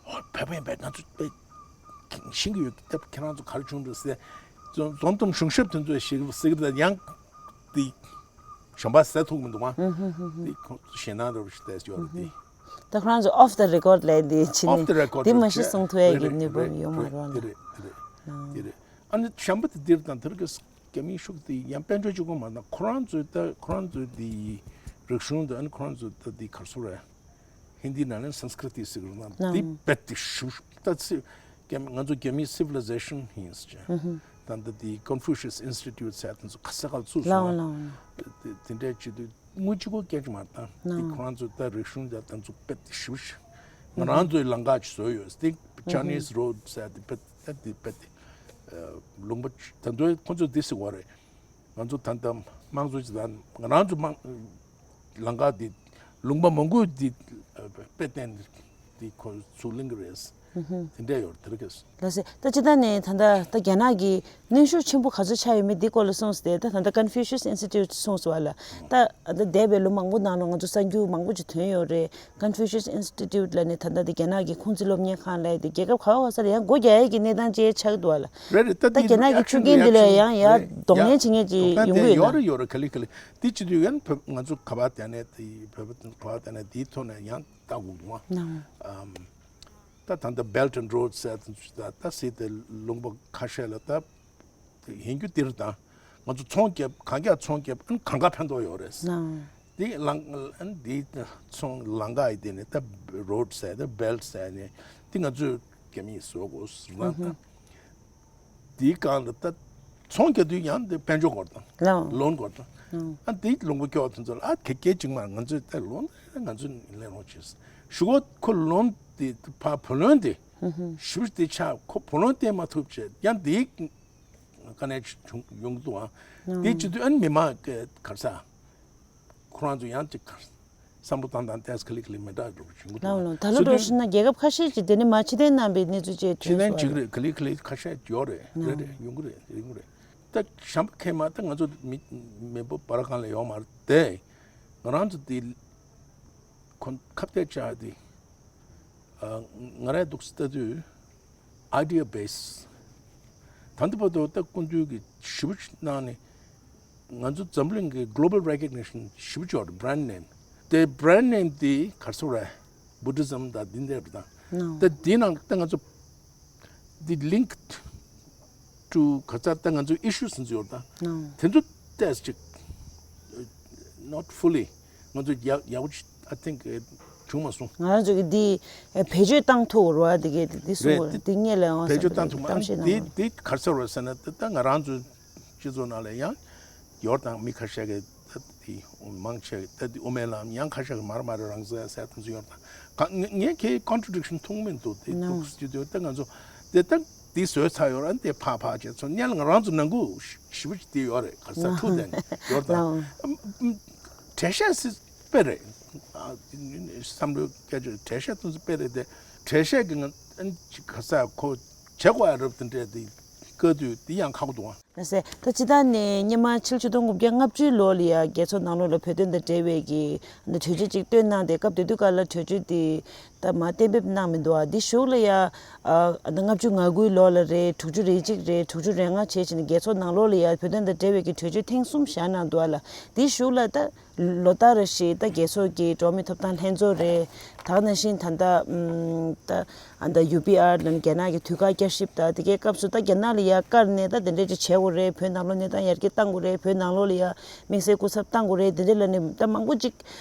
ཨོ་བོད་པ་ཡིན་པས་ང་ཚོ་དཔེ་ཤེས་ཀྱི་ཡོད། ད་ཁྱེད་རང་ཚོ་ག་རེ་བྱུང་འདུག་ཟེར། འཛོམས་འཛོམས་གཞུང་ཞབས་དེ་ཚོས་ཞིག་ཟེར་གི་ད་ཡང་དེ་གཞན་པ་ཟེར་ཐུབ་མི་འདུག་ཨ། དེ་ཁོང་ཚོ་ཞེད་སྣང་རབ་ཞིག་བལྟས་ཡོད་རེད་དེ། ད་ཁོ་རང་ཚོ་off the record ལས་དེ་ཕྱི་off ནས་the record དེ་མ་གཞི་གསུང་ཐུབ་ཡ་གི་ནུས་པ་ཡོད་མ་རེད་བ་ལ། དེ་རེད་དེ་རེད་དེ་རེད། ཨ་ནི་གཞན་པ་དེ་འདིར་དང་དེར་གི་རྒྱ་མིའི་ཤུགས་དེ་ཡང་དཔལ་འབྱོར་གཅིག་པོ་མ་ན་ཁོ་རང་ཚོའི་ད་ཁོ་རང་ཚོའི་དེ་རིག་གཞུང་དེ་ཨ་ནི་ཁོ་རང་ཚོའི་ད་དེ་གར་སོ་རེད། ཧིན་དི་ནང་ལ་སན་སྐྲི་ཏི་ཟེར་གི་རེད་ན་དེ་རྦད་དེ་ཞུ་ད་ཚེ་ང་ཚོ་རྒྱ་མིའི་civilization ཡིན་ཟེར། ད་ལྟ་དེ་Confucius Institute ཟེར་དེ་ཚོ་ག་ས་ག་ཚུགས་སོང་ན་དེ་འདྲའི་བྱེད་དུས་དངུལ་གཅིག་པོ་སྐད་ཆ་མ་བཏང་དེ་ཁོ་རང་ཚོ་ད་རིག་གཞུང་ད་ད་ཚོ་རྦད་དེ་ཞུ་ང་རང་ཚོའི་ལམ་ཁ་ཅིག་བཟོས་ཡོད་དེ་Chinese Road ཟེར་དེ་རྦད་དེ་རྦད་དེ་ལུང་པ་ད་དུང་ཁོ་ཚོ་དེ་ཟེར་བ་རེད། ང་ཚོ་ད་ལྟ་དམངས་གཙོ་ཅིག་དང་ང་རང་ཚོ་དམངས་ལམ་ཁ་འདི་ལུང་པ་མང་པོ་འདི་དཔེ་བསྟན་འདི་ཁོ་ཚུར་ལེན་གི་རེད། དེ་འདྲ་ཡོད་དེ་རེད། ལགས་སེ་ད་ཅི་ད་ནས་ད་ལྟ་ད་རྒྱ་ནག་གི་གནོན་ཤུགས་ཆེན་པོ་ག་ཚོད་ཆགས་ཡོད་མེད་འདི་སྐོར་ལ་གསུངས་ཏེ་ད་ད་ལྟ་Confucius Institute གསུངས་སོང་བ་ལ་ད་ད་འདས་པའི་ལོ་མང་པོ་ནང་ལ་ང་ཚོ་གསར་འགྱུར་མང་པོ་ཅིག་ཐོན་ཡོད་རེད། Confucius Institute ལ་ནི་ད་ལྟ་དེ་རྒྱ་ནག་གི་ཁུང་ཙི་སློབ་གཉེར་ཁང་ལ་དེ་རྒྱལ་ཁབ་ག་བ་ག་ས་ལ་ཡང་སྒོ་རྒྱག་ཡས་ཀྱི་གནས་སྟངས་ཅིག་ཆགས་འདུག་བ་ལ། རེད་རེད། ད་ད་རྒྱ་ནག་གི་ཆུ་རྐྱེན་འདི་ལ་ཡང་ཡར་གདོང་ལེན་བྱེད་མཁན་ཅིག་ཡོང་གི་ཡོད་ན། ཡོད་རེད་ཡོད་རེད། ག་ལེ་ག་ལེ། དེ་བྱེད་དུས་ཡང་བོད་ང་ཚོ་ག་པར་བསྡད་ནས་དེ་བོད་པ་ག་པར་བསྡད་ནས་དེའི་ཐོག་ནས་ཡང་ལྟ་དགོས་འདུག་ཨ། ད་ད་ལྟ་Belt and Road ཟེར་དེ་ཚོ་ད་ད་སྲིད་དེ་ལུང་པ་ཁ་ཤས་ལ་ད་ཡིན་རྒྱུ་དེ་རེད། ད་ང་ཚོ་ཚོང་རྒྱབ་གང་རྒྱག་ཚོང་རྒྱབ་ཨ་ནི་གང་ག་ཕན་ཐོགས་ཡོད་རེད། དེ་ལང་ཨ་ནི་དེ་ཚོང་ལམ་ཁ་ཡི་དེ་ནས་ད་Road ཟེར་ད་Belt ཟེར་ནས་དེ་ང་ཚོས་རྒྱ་མིས་བཟོ་དགོས་ཟེར་ན་ད་དེའི་སྒང་ལ་ད་ཚོང་རྒྱག་དུས་ཡང་དེ་དཔལ་འབྱོར་དགོས་དང་ལོན་དགོས་དང་ཨ་དེ་ལུང་པ་སྐྱོ་བ་དེ་ཚོ་ལ་ཨ་གེ་གེ་ཅིག་མ་ང་ཚོས་ད་ལོན་ང་ཚོས་ལེན་རོགས་བྱེད་ཞུ་གོ་ཁོ་ལོན་དེ་ཕ་བུ་ལོན་དེ་ཞུ་དེ་ཆ་ཁོ་བུ་ལོན་བསྟན་མ་ཐུབ་བྱས་ཡང་དེའི་དཀའ་གནད་ཆུང་ཡོང་གི་འདུག་ཨ། དེ་བྱེད་དུས་ཨ་ནི་མི་མང་གི་གར་ས་ཁོ་རང་ཚོ་ཡང་ཅིག་གར་བསམ་བློ་བཏང་བཏང་ཏེ་ག་ལེ་ག་ལེ་མི་འདྲ་འགྲོ་བཞིན་གྱི་འདུག་ལགས་ལགས། ད་ལོ་འགྲོ་བཞིན་ན་རྒྱལ་ཁབ་ཁ་ཤས་ཀྱིས་དེ་ནི་མ་ཕྱི་བལྟས་གནང་བའི་གནས་ཚུལ་བཅས་ཕྱི་ཐོན་བལྟས་ཅིག་སོང་རེད། ག་ལེ་ག་ལེ་ཁ་ཤས་ཡོད་རེད། རེད་རེད། ཡོང་གི་རེད། ཡོང་གི་རེད། ད་གཞན་པ་ཁེ་མ་ད་ང་ཚོ་མི་མི་འབོར་བར་གང་ལ་ཡོང་མ་རེད་དེ། ང་རང་ཚོ་དེ་ཁོ་ཁ་གཏད་བཅག་དེ། ང་རའི་འདུག་སེ་ལྟ་དུས་idea base ད་ལྟ་བར་དུ་ད་སྐུ་མདུན་གྱིས་ཞིབ་པོ་གནང་ནས་ང་ཚོ་འཛམ་གླིང་གི་global recognition ཞིབ་པོ་ཅིག་ཡོད་རེད། brand name དེ་brand name དེ་ག་རེ་ཟེར་རེད། Buddhism དང་འདི་འདྲ་རེད་དང་ད་འདི་ནང་ད་ང་ཚོ་འདི་linked to ག་ཚ་ད་ང་ཚོ་issues ཟིན་ཚུལ་ཡོད་དང་དེ་ཚོ་ཏོག་ཙམ་ཅིག not fully ང་ཚོ་ཡག་ཡག་པོ་I think བྱུང་མ་སོང་། ང་རང་ཚོ་གི་འདི་བེད་སྤྱོད་བཏང་ཐུབ་རོགས་འདི་གས་འདི་གསུང་རེད། དགོས་འདི་སྔས་ལ་ཡང་བེད་སྤྱོད་བཏང་ཐུབ་མ་གཏམ་བཤད་གནང་འདི་རོགས། འདི་ག་རེ་ཟེར་རོགས་ཟེར་ན་ད་ང་རང་ཚོ་སྤྱི་ཚོགས་ནང་ལ་ཡང་ཡོར་དང་མི་ཁ་ཤས་ཀྱིས་ གི་མང་ཆེ་ད་དེ་དབུ་མའི་ལམ་ཡང་ཁ་ཤས་ཀྱི་མར་མར་རང་བཙན་ཟེར་དེ་ཚོ་ཡོད་དང་། ག་ངས་ངས་ཁྱེད་ཀོན་ཊྲ་ཌིག་ཤན་མཐོང་མི་འདུག་དེ་ནོ། འདུག་ཅི་འདུག་ད་ང་ཚོ་དེ་ད་དེ་བཟོས་ཚར་ཡོད་ར། དེ་ཕར་ཕར་བྱས་ཚོ་སྔོན་ལ་ང་རང་ཚོ་ནང་ཁུལ་ཞེ་པོ་ཅིག་དེ་ཡོད་རེད། ག་ས་ནོ། ཐུག་དེ་ཡོད་དང་། ནོ། ཨམ་ཨམ་གྲལ་བཤད་སི་དཔེ་རེད། ཨ་བསམ་བློའི་སྐད་ཆ་གྲལ་བཤད་དེ་ཚོ་དཔེ་རེད་དེ། གྲལ་བཤད་ཀྱི་ང་ཨན་ཅིག་ག་ས་ཁོ་བྱེད་དགོས་ཡ་རབས་དེ་འདྲས་དེ་བཀའ་དུས་དེ་ཡང་ཁག་པོ་འདུག་ཨ། ལགས་སེ། ད་སྤྱིར་བཏང་ནས་སྔོན་མ་ཕྱི་ལོ་ཆིག་སྟོང་དགུ་བརྒྱ་ལྔ་བཅུའི་ལོ་ལ་ཡ་རྒྱལ་ཚོགས་ནང་ལོགས་ལ་བོད་དོན་དང་འབྲེལ་བའི་གི་གྲོས་ཆོད་ཅིག་བཏོན་གནང་སྟེ། སྐབས་དེ་དུས་སྐབས་ལ་གྲོས་ཆོད་དེ་ད་མར་གཏན་འབེབས་གནང་མི་འདུག་ཨ། འདི་གཞུག་ལ་ཡ་ཨ་ད་ལྔ་བཅུ་ང་དགུའི་ལོ་ལ་རེད། དྲུག་ཅུ་རེ་གཅིག་རེད། དྲུག་ཅུ་རེ་ལྔ་བྱས་བྱས་ནས་རྒྱལ་ཚོགས་ནང་ལོགས་ལ་ཡ་བོད་དོན་དང་འབྲེལ་བའི་གི་གྲོས་ཆོད་ཐེངས་གསུམ་བཞག་གནང་འདུག་ཨ་ལ། འདི་གཞུག་ལ་ད་ལོ་ལྟར་རེ་བཞིན་ད་རྒྱལ་ཚོགས་ཀྱི་འགྲོ་བ་མིའི་ཐོབ་ཐང་ལྷན་ཚོགས་རེད། ད་ག་ནང་བཞིན་ད་ལྟ་ཨམ་ད་ཨ་ད་ཡུ་པི་ཨར་ལ་རྒྱ་ནག་གི་དུས་བཀག་བསྐྱར་ཞིབ་དང་དེ་གའི་སྐབས་སུ་ད་རྒྱ་ནག་ལ་ཡ་བཀར་ནས་ད་དེ་འདྲས་ཅིག་བྱེད་དགོས་རེད། བོད་ནང་ལོགས་གནས་སྟངས་ཡར་རྒྱས་གཏང་དགོས་རེད། བོད་ནང་ལོགས་ལ་ཡ་དམིགས་བསལ་སྐུ་ཚབ་གཏང་དགོས་རེད། དེ་འདྲས་ལ་ནི་ད་མང་པོ་ཅིག་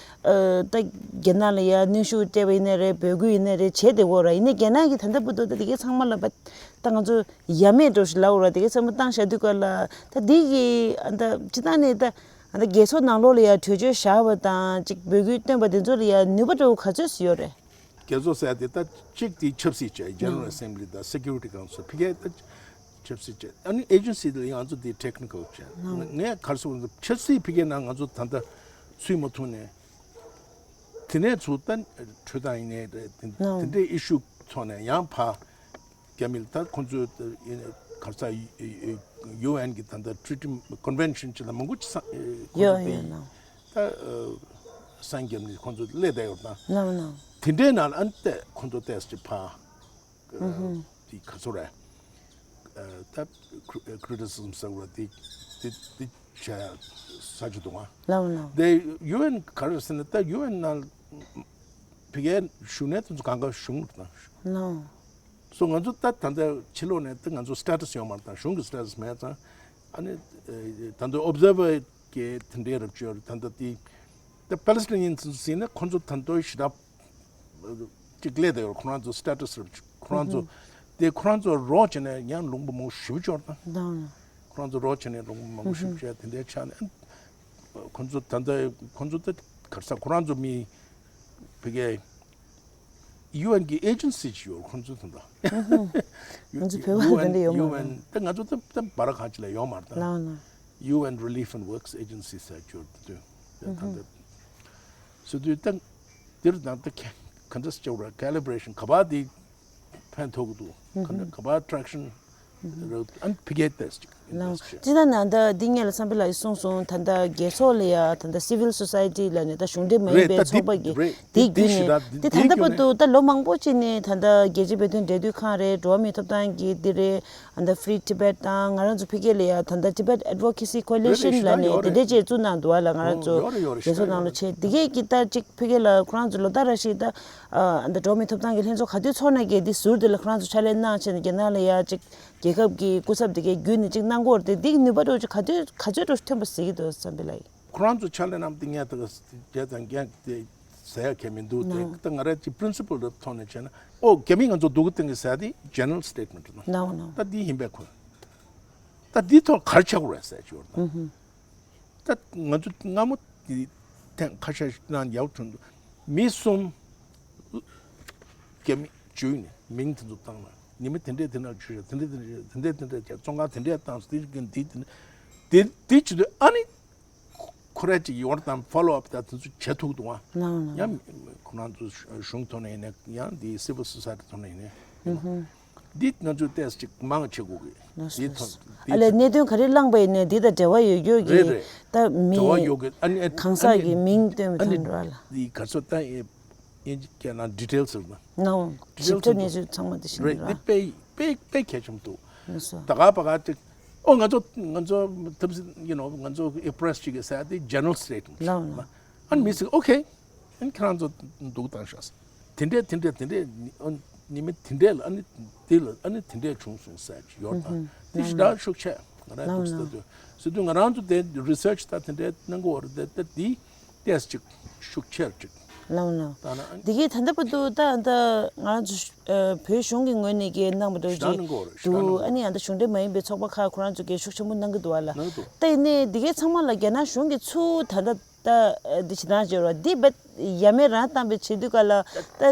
ཨ་ད་རྒྱ་ནག་ལ་ཡ་གནོན་ཤུགས་སྤྲད་པ་ཡིན་ནའི་རེད། འབོད་སྐུལ་ཡིན་ནའི་རེད། བྱས་བསྡད་ཡོད་ར། ཡིན་ནའི་རྒྱ་ནག་གིས་ད་ལྟ་བར་དུ་ད་དེ་གའི་ཚང་མ་ལ་ད་ང་ཚོ་ཡ་མེད་འགྲོ་ཞིག་ལབ་ཡོད་ར། དེ་གའི་ཚང་མ་བཏང་བཞག་དུས་སྐབས་ལ་ད་འདི་གི་ཨ་ད་སྤྱིར་བཏང་ནས་ད་ཨ་ད་རྒྱལ་ཚོགས་ནང་ལོགས་ལ་ཡ་གྲོས་ཆོད་བཞག་པ་དང་ཅིག་འབོད་སྐུལ་བཏོན་པ་དེ་ཚོ་ལ་ཡ་ནུས་པ་འདྲ་བོ་ག་ཚོད་ཅིག་ཡོད་རེད། རྒྱལ་ཚོགས་ཟེར་དེ་ད་གཅིག་དེ་ཆབ་སྲིད་བྱས། General Assembly དང་Security Council། ཕ་གིའི་ད་ཆབ་སྲིད་བྱས། ཨ་ནི་ཨེ་ཇེན་སི་དེ་ལ་ང་ཚོ་དེ་technical བྱས། ང་ངས་ག་རེ་ཟེར་དགོས་རེད། ཆབ་སྲིད་ཕ་གིའི་ནང་ང་ཚོ་ད་ལྟ་ཚུད་མ་ཐུབ་ནས། དེ་ནས་ཚུར་ད་གྲོས་སྟངས་ཡིན་ནའི་རེད། དེ་དེ་འདྲའི་issue ཐོག་ནས་ཡང་ཕར་རྒྱ་མི་ལ་ད་ཁོང་ཚོའི་ག་རེ་ཟེར། ཡུ་ཨེན་གྱི་ད་ལྟ་Treaty Convention ཅིག་ལ་མང་པོ་ཅིག་ས་ཁོང་ཚོ་ཡོད་དེ་ཡོད་ནོ། ད་ཨ་སངས་རྒྱས་ནི་ཁོང་ཚོ་སླེབས་བསྡད་ཡོད་ན། ནོ་ནོ། དེ་འདྲའི་ནང་ལ་ཨ་ནི་ཏེ་ཁོང་ཚོ་ཏོག་ཙམ་ཅིག་ཕར་ཨ་དེ་ག་ཚོད་རེད། ཨ་ད་criticism ཟེར་བ་དེ་དེ་དེ་བྱས་ས་ཅིག་འདུག་ཨ། ལགས་ནོ། དེ་ཡུ་ཨེན་ག་རེ་ཟེར་ན། ད་ཡུ་ཨེན་ནང་ཕ་གིའི་བཞུགས་གནས་དེ་ཚོ་གང་ག་གཞུང་དང་། ལགས་སོ། ང་ཚོ་ད་ད་ལྟ་ཕྱི་ལོགས་ནས་ད་ང་ཚོ་status ཡོད་མ་རེད་དང་། གཞུང་གི་status མེད་ཙང་། ཨ་ནི་ཨ་ད་ལྟ་observer གི་དེ་འདྲའི་རབ་ཅོར་ད་ལྟ་དེ་ད་Palestinian ཟེར་ན་ཁོང་ཚོ་ད་ལྟ་ཞེ་དྲག་ཅིག་སླེབས་བསྡད་ཡོད། ཁོ་རང་ཚོ་status རབ་ཅོར། ཁོ་རང་ཚོ་དེ་ཁོ་རང་ཚོ་རོགས་བྱས་ནས་ཡང་ལུང་པ་མང་པོ་ཞེ་པོ་ཅིག་ཡོད་དང་། ལགས་སོ། ཁོ་རང་ཚོ་རོགས་བྱས་ནས་ལུང་པ་མང་པོ་ཞེ་པོ་ཅིག་དེ་འདྲའི་ཆགས་ནས། ཁོང་ཚོ་ད་ལྟ་ཁོང་ཚོ་ད་ག་རེ་ཟེར། ཁོ་རང་ཚོ་མི་ཕ་གིའི་ཡུ་ཨེན་གྱི་ཨེ་ཇེན་སི་ཅིག་ཡོད། ཁོང་ཚོ་ད་ལྟ་ང་ཚོ་བོད་པ་དེ་འདྲ་ཡོད་མ་རེད། ཡུ་ཨེན། ད་ང་ཚོ་ད་ད་བར་གང་ཅིག་ལ་ཡོད་མ་རེད་ད། ལགས་ལགས། ཡུ་ཨེན་Relief and Works Agency ཟེར་ཅིག་ཡོད་དུས་ད་ལྟ་སུ་དུས་ད་འདིར་ད་ལྟ་ག་འདྲ་ཟེར་བ། Calibration ག་པར་དེ་ཕན་ཐོགས་ཀྱི་འདུག་ག་འདྲ་ག་པར་traction རེད། ཨ་ནི་ཕ་གིའི་ཏོག་ཙམ་ཅིག་ལགས། ཅི་ལྟར་ན་ད་འདི་སྔོན་ལ་བསམ་འཕེལ་ལགས་ཀྱིས་གསུངས་སོང་། ད་ལྟ་རྒྱལ་ཚོགས་ལ་ཡ་ད་ལྟ་Civil Society ལབ་ནས་ད་གཞུང་འབྲེལ་མ་ཡིན་པའི་ཚོགས་པ་གི་རེད། ད་འདི་འདི་འདི་བརྒྱུད་ནས་ཞེ་དྲག་འདི་ད་ལྟ་བར་དུ་ད་ལོ་མང་པོ་ཅིག་ནས་ད་ལྟ་རྒྱལ་སྤྱིའི་བོད་དོན་འབྲེལ་མཐུད་ཁང་རེད། འགྲོ་བ་མིའི་ཐོབ་ཐང་གི་འདི་རེད། ཨ་ད་Free Tibet དང་། ང་རང་ཚོ་ཕ་གི་ལ་ཡ་ད་ལྟ་Tibet Advocacy Coalition ལབ་ནས་དེ་འདྲས་ཅིག་བཙུགས་གནང་འདུག་བ་ལ། ང་རང་ཚོ་རྒྱལ་ཚོགས་ནང་ལ་བྱས། དེ་གས་ཀྱི་ད་ཅིག་ཕ་གི་ལ་ཁོ་རང་ཚོ་ལོ་ལྟར་རེ་བཞིན་ད་ཨ་ད་འགྲོ་བ་མིའི་ཐོབ་ཐང་གི་ལྷན་ཚོགས་ག་དུས་ཚོགས་ན་གས་འདི་ཟུར་དེ་ལ་ཁོ་རང་ཚོ་ཕྱག་ལས་གནང་བྱས་ནས་རྒྱ་ནག་ལ་ཡ་ཅིག་རྒྱལ་ཁབ་ཀྱི་སྐུ་ཚབ་དེ་གས་བརྒྱུད་ནས་ཅིག་གནང་གི་ཡོད་རེད་དེ། འདི་གི་ནུས་པ་འདྲ་བོ་ཅིག་ག་དུས་ག་ཚོད་འདྲ་བོ་ཐོན་པ་གཟིགས་ཀྱི་འདུག་བསམ་པའི་ལ། ཁོ་རང་ཚོ་ཕྱག་ལས་གནང་སྟེ་ངས་ད་ག་རྒྱལ་དང་རྒྱལ་དེ་ཟེར་ཡ་གལ་མི་འདུག་དེ། ད་ང་རང་ཅིག་principle ཐོག་ནས་བྱས་ན། ཨོ་རྒྱ་མི་ང་ཚོ་སྡུག་གི་སྟེང་གི་ཟེར་ཡ་དེ་general statement རེད། ནའོ་ནའོ། ད་འདི་ཡིན་པས་ཁོ། ད་འདི་ཐོག་ག་རེ་བྱ་དགོས་རེད་ཟེར་གྱི་ཡོད་རེད། ད་ང་ཚོ་སྔ་མོ་དེ་ཐེངས་ཁ་ཤས་ཤིག་ནང་ཡག་དྲན་འདུག་མི་གསུམ་རྒྱ་མི་འཇུས་ནས་མིང་དེ་ཚོ་བཏང་ན། ཉི་མ་དེ་འདྲས་དེ་ན་འཇུས། དེ་འདྲས་དེ་འདྲས་དེ་འདྲས་དེ་འདྲས་བྱས། བཙོན་ཁང་དེ་འདྲས་བཏང་སོང་། དེ་གི་འདི་དེ་འདྲས་དེ་དེ་བྱེད་དུས་ཨ་ནི་ཁོ་རང་ཅིག་ཡོང་དང་follow up ད་དེ་ཚོ་བྱེད་ཐུབ་འདུག་ཨ། ལའོ་ལའོ། ཡང་ཁོ་རང་ཚོ་གཞུང་ཐོག་ནས་ཡིན་ན། ཡང་འདི་civil society ཐོག་ནས་ཡིན་ན། འདི་ང་ཚོས་ཏོག་ཙམ་ཅིག་མང་བྱེད་དགོས་གི། ལགས་སོ། འདི་ཐོག་འདི་ཨ་ལས་གནད་དོན་ག་རེ་བསླངས་པ་ཡིན་ནའི་འདི་དང་འབྲེལ་བ་ཡོད་རྒྱུ་གི། རེད་རེད། ད་མི་འབྲེལ་བ་ཡོད་གི། ཨ་ནི་ཨ་གང་ཟག་གི་མིང་བཏོན་པའི་ཐོག་ནས་ར་ལ། འདི་ག་ཚོད་ད་དབྱིན་ཇི་སྐད་ནང་details ཟེར་ན། ནའོ། details ཞིབ་ཕྲ་གནས་ཚུལ་ཚང་མ་དེ་ཤེས་རེད། ནི་ར། འདི་དཔེ་དཔེ་དཔེ་གལ་ཆེན་པོ་འདུག་ལགས་སོ། ད་ག་པ་ག་ཅིག་ཨོ་ང་ཚོ་ང་ཚོ་ཐབས་you know ང་ཚོ་express ཅིག་གི་ཟེར་ཡ་དེ་general statement ལའོ་ལའོ། ཨ་ནི་མི་ཟེར་okay ཨ་ནི་ཁྱེད་རང་ཚོ་འདུག་བཏང་ཤག་དེ་འདྲས་དེ་འདྲས་དེ་འདྲས་ཨ་ནི་ཉི་མ་དེ་འདྲས་ལ་ཨ་ནི་དེ་ལ་ཨ་ནི་དེ་འདྲས་བྱུང་སོང་ཟེར་གྱི་ཡོད་དང་། དེ་ཞེ་དྲག་ཤུགས་ཆེ་ང་རང་འདུག་ཟེར་དུས་ཟེར་དུས་ང་རང་ཚོ་དེ་research ད་དེ་འདྲས་གནང་གི་ཡོད་རེད། དེ་དེ་ཏོག་ཙམ་ཅིག་ཤུགས་ཆེར་ཅིག་ལའོ་ལའོ། ད་ན་ཨ་ནི་འདི་གའི་ད་ལྟ་བར་དུ་ད་ད་ང་རང་ཚོ་བོད་གཞུང་གི་ངོས་ནས་གའི་གནང་བ་འདྲ་ཞེ་དྲག་གནང་གི་ཡོད་རེད། ཞེ་དྲག་གནང་གི་ཡོད་རེད། འདུག་ཨ་ནི་ཡང་ད་གཞུང་འབྲེལ་མ་ཡིན་པའི་ཚོགས་པ་ཁག་ཁོ་རང་ཚོ་གའི་ཤུགས་ཆེན་པོ་གནང་གི་འདུག་བ་ལ། གནང་གི་འདུག་ད་ཡིན་ནའི་འདི་གའི་ཚང་མ་ལ་རྒྱ་ནག་གཞུང་གིས་ཚུར་ད་ལྟ་ ད་འདི་བྱེད་སྟངས་བྱེད་རོགས་འདི་བེད་ཡ་མེད་རང་བཏང་བའི་བྱེད་དུས་ག་ལ་ད་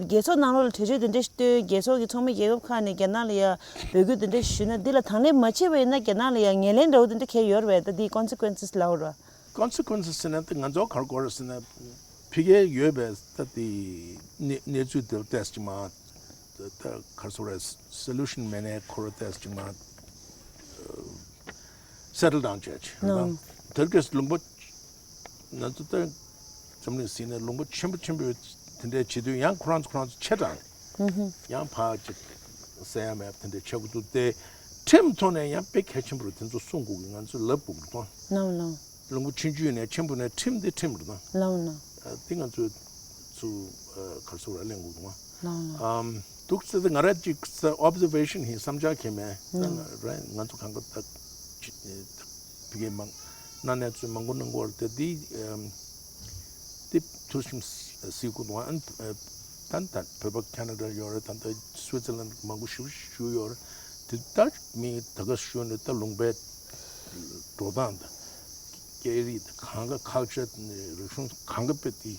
རྒྱལ་ཚོགས་ནང་ལོགས་ལ་གྲོས་ཆོད་དེ་འདྲ་བཏོན། རྒྱལ་ཚོགས་ཀྱི་ཚོགས་མི་རྒྱལ་ཁབ་ཁག་ནས་རྒྱ་ནག་ལ་ཡ་འབོད་སྐུལ་དེ་འདྲ་ཞུས་ན་འདི་ལ་དང་ལེན་མ་བྱས་པ་ཡིན་ན་རྒྱ་ནག་ལ་ཡ་ངོས་ལེན་འདྲ་བོ་དེ་འདྲ་གང་ཡོད་རེད་པས། ད་འདི་consequences ལབ་རོགས། Consequences ཟེར་ན་ད་ང་ཚོ་ག་རེ་གོ་རེད་ཟེར་ན་ཕ་གིར་ཡོད་པའི་ད་དེ་གནས་གནས་ཚུལ་དེ་ཏོག་ཙམ་ཅིག་མ་ད་ག་རེ་ཟེར་དགོས་རེད། solution མེད་ནའི་ཁོ་རང་ཏོག་ཙམ་ཅིག་མ་settle down བྱས་ཅིག་ནོ། དེར་གས་ལུང་པ་ང་ཚོ་ད་འཛམ་གླིང་ཟིན་ནས་ལུང་པ་ཆེན་པོ་ཆེན་པོ་དེ་འདྲའི་བྱེད་དུས་ཡང་ཁོ་རང་ཚོ་ཁོ་རང་ཚོ་ཆེ་དྲགས་ཡང་ཕར་ཅིག་ཟེར་ཡ་མེད་པ་དེ་འདྲའི་ཆགས་ཀྱི་འདུག་སྟེ། ཁྲིམས་ཐོག་ནས་ཡང་དཔེ་གལ་ཆེན་པོ་རེད། དེ་ཚོ་སྲུང་དགོས་ཀྱི་ང་ཚོས་ལབ་དགོས་ཀྱི་འདུག་ནོ་ནོ། ལུང་པ་ཆུང་ཆུང་ནས་ཆེན་པོ་ནས་ཁྲིམས་དེ་ཁྲིམས་རེད་ད། ལའོ་ན། ཨ་དེ་ང་ཚོས་ཚུར་ཨ་ག་རེ་ཟེར་བ་གླེང་དགོས་འདུག་ཨ། ལའོ་ན། ཨམ་འདུག་ཟེར་ཏེ་ང་རང་ཅིག་observation ཡིན། བསམ་འཆར་གང་མེད་ད། ལའོ། ང་རང་ང་ཚོ་གང་ག་ད་ཅི་ཕ་གིའི་མང་གནའ་གནས་ཚུལ་མང་པོ་གནང་གི་ཡོད་རེད་དེ། དེ་ཨམ་དེ་ཐུགས་སེམས་གཟིགས་དགོས་འདུག་ཨ་ད་ད་བོད་པ་ཁེ་ན་ཌ་ཡོད་རེད། ད་ད་སུའི་ཙི་ལན་མང་པོ་ཞིག་བཞུགས་ཡོད་རེད། དེ་ད་མི་ད་ག་ཞུ་ནས་ད་ལུང་པའི་འགྲོ་སྟངས་དང་སྐད་རིགས་དང་གང་ག་ཁལ་ཅར་རིག་གཞུང་གང་ག་དཔེ་དེ་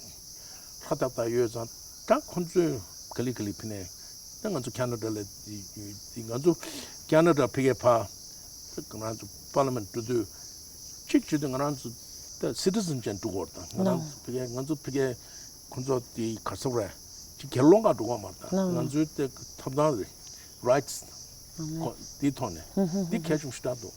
ཧྲ་ཏག་ཏག་ཡོད་ཙང་ད་ཁོང་ཚོས་ག་ལེ་ག་ལེ་ཕི་ནས་ད་ང་ཚོ་ཁེ་ན་ཌ་ལ་དེ་ང་ཚོ་ཁེ་ན་ཌ་ཕ་གིའི་ཕ་ད་ང་རང་ཚོ་པར་ལི་མེན་ཊ་འགྲོ་དུས་གཅིག་བྱེད་དུས་ང་རང་ཚོ་ད་སི་ཊི་ཛན་ཅན་འགྲོ་དགོས་རེད། ད་ང་རང་ཚོ་ཕ་གིའི་ང་ཚོ་ཕ་གིའི་ཁོང་ཚོ་དེ་ག་རེ་ཟེར་དགོས་རེད། ཅིག་གྱེར་ལོང་ག་འགྲོ་གི་མ་རེད། ད་ང་ཚོའི་དེ་ཐོབ་ཐང་རེད། rights ཁོ་དེའི་ཐོག་ནས་འདི་གལ་ཆུང་ཞེ་དྲག་འདུག་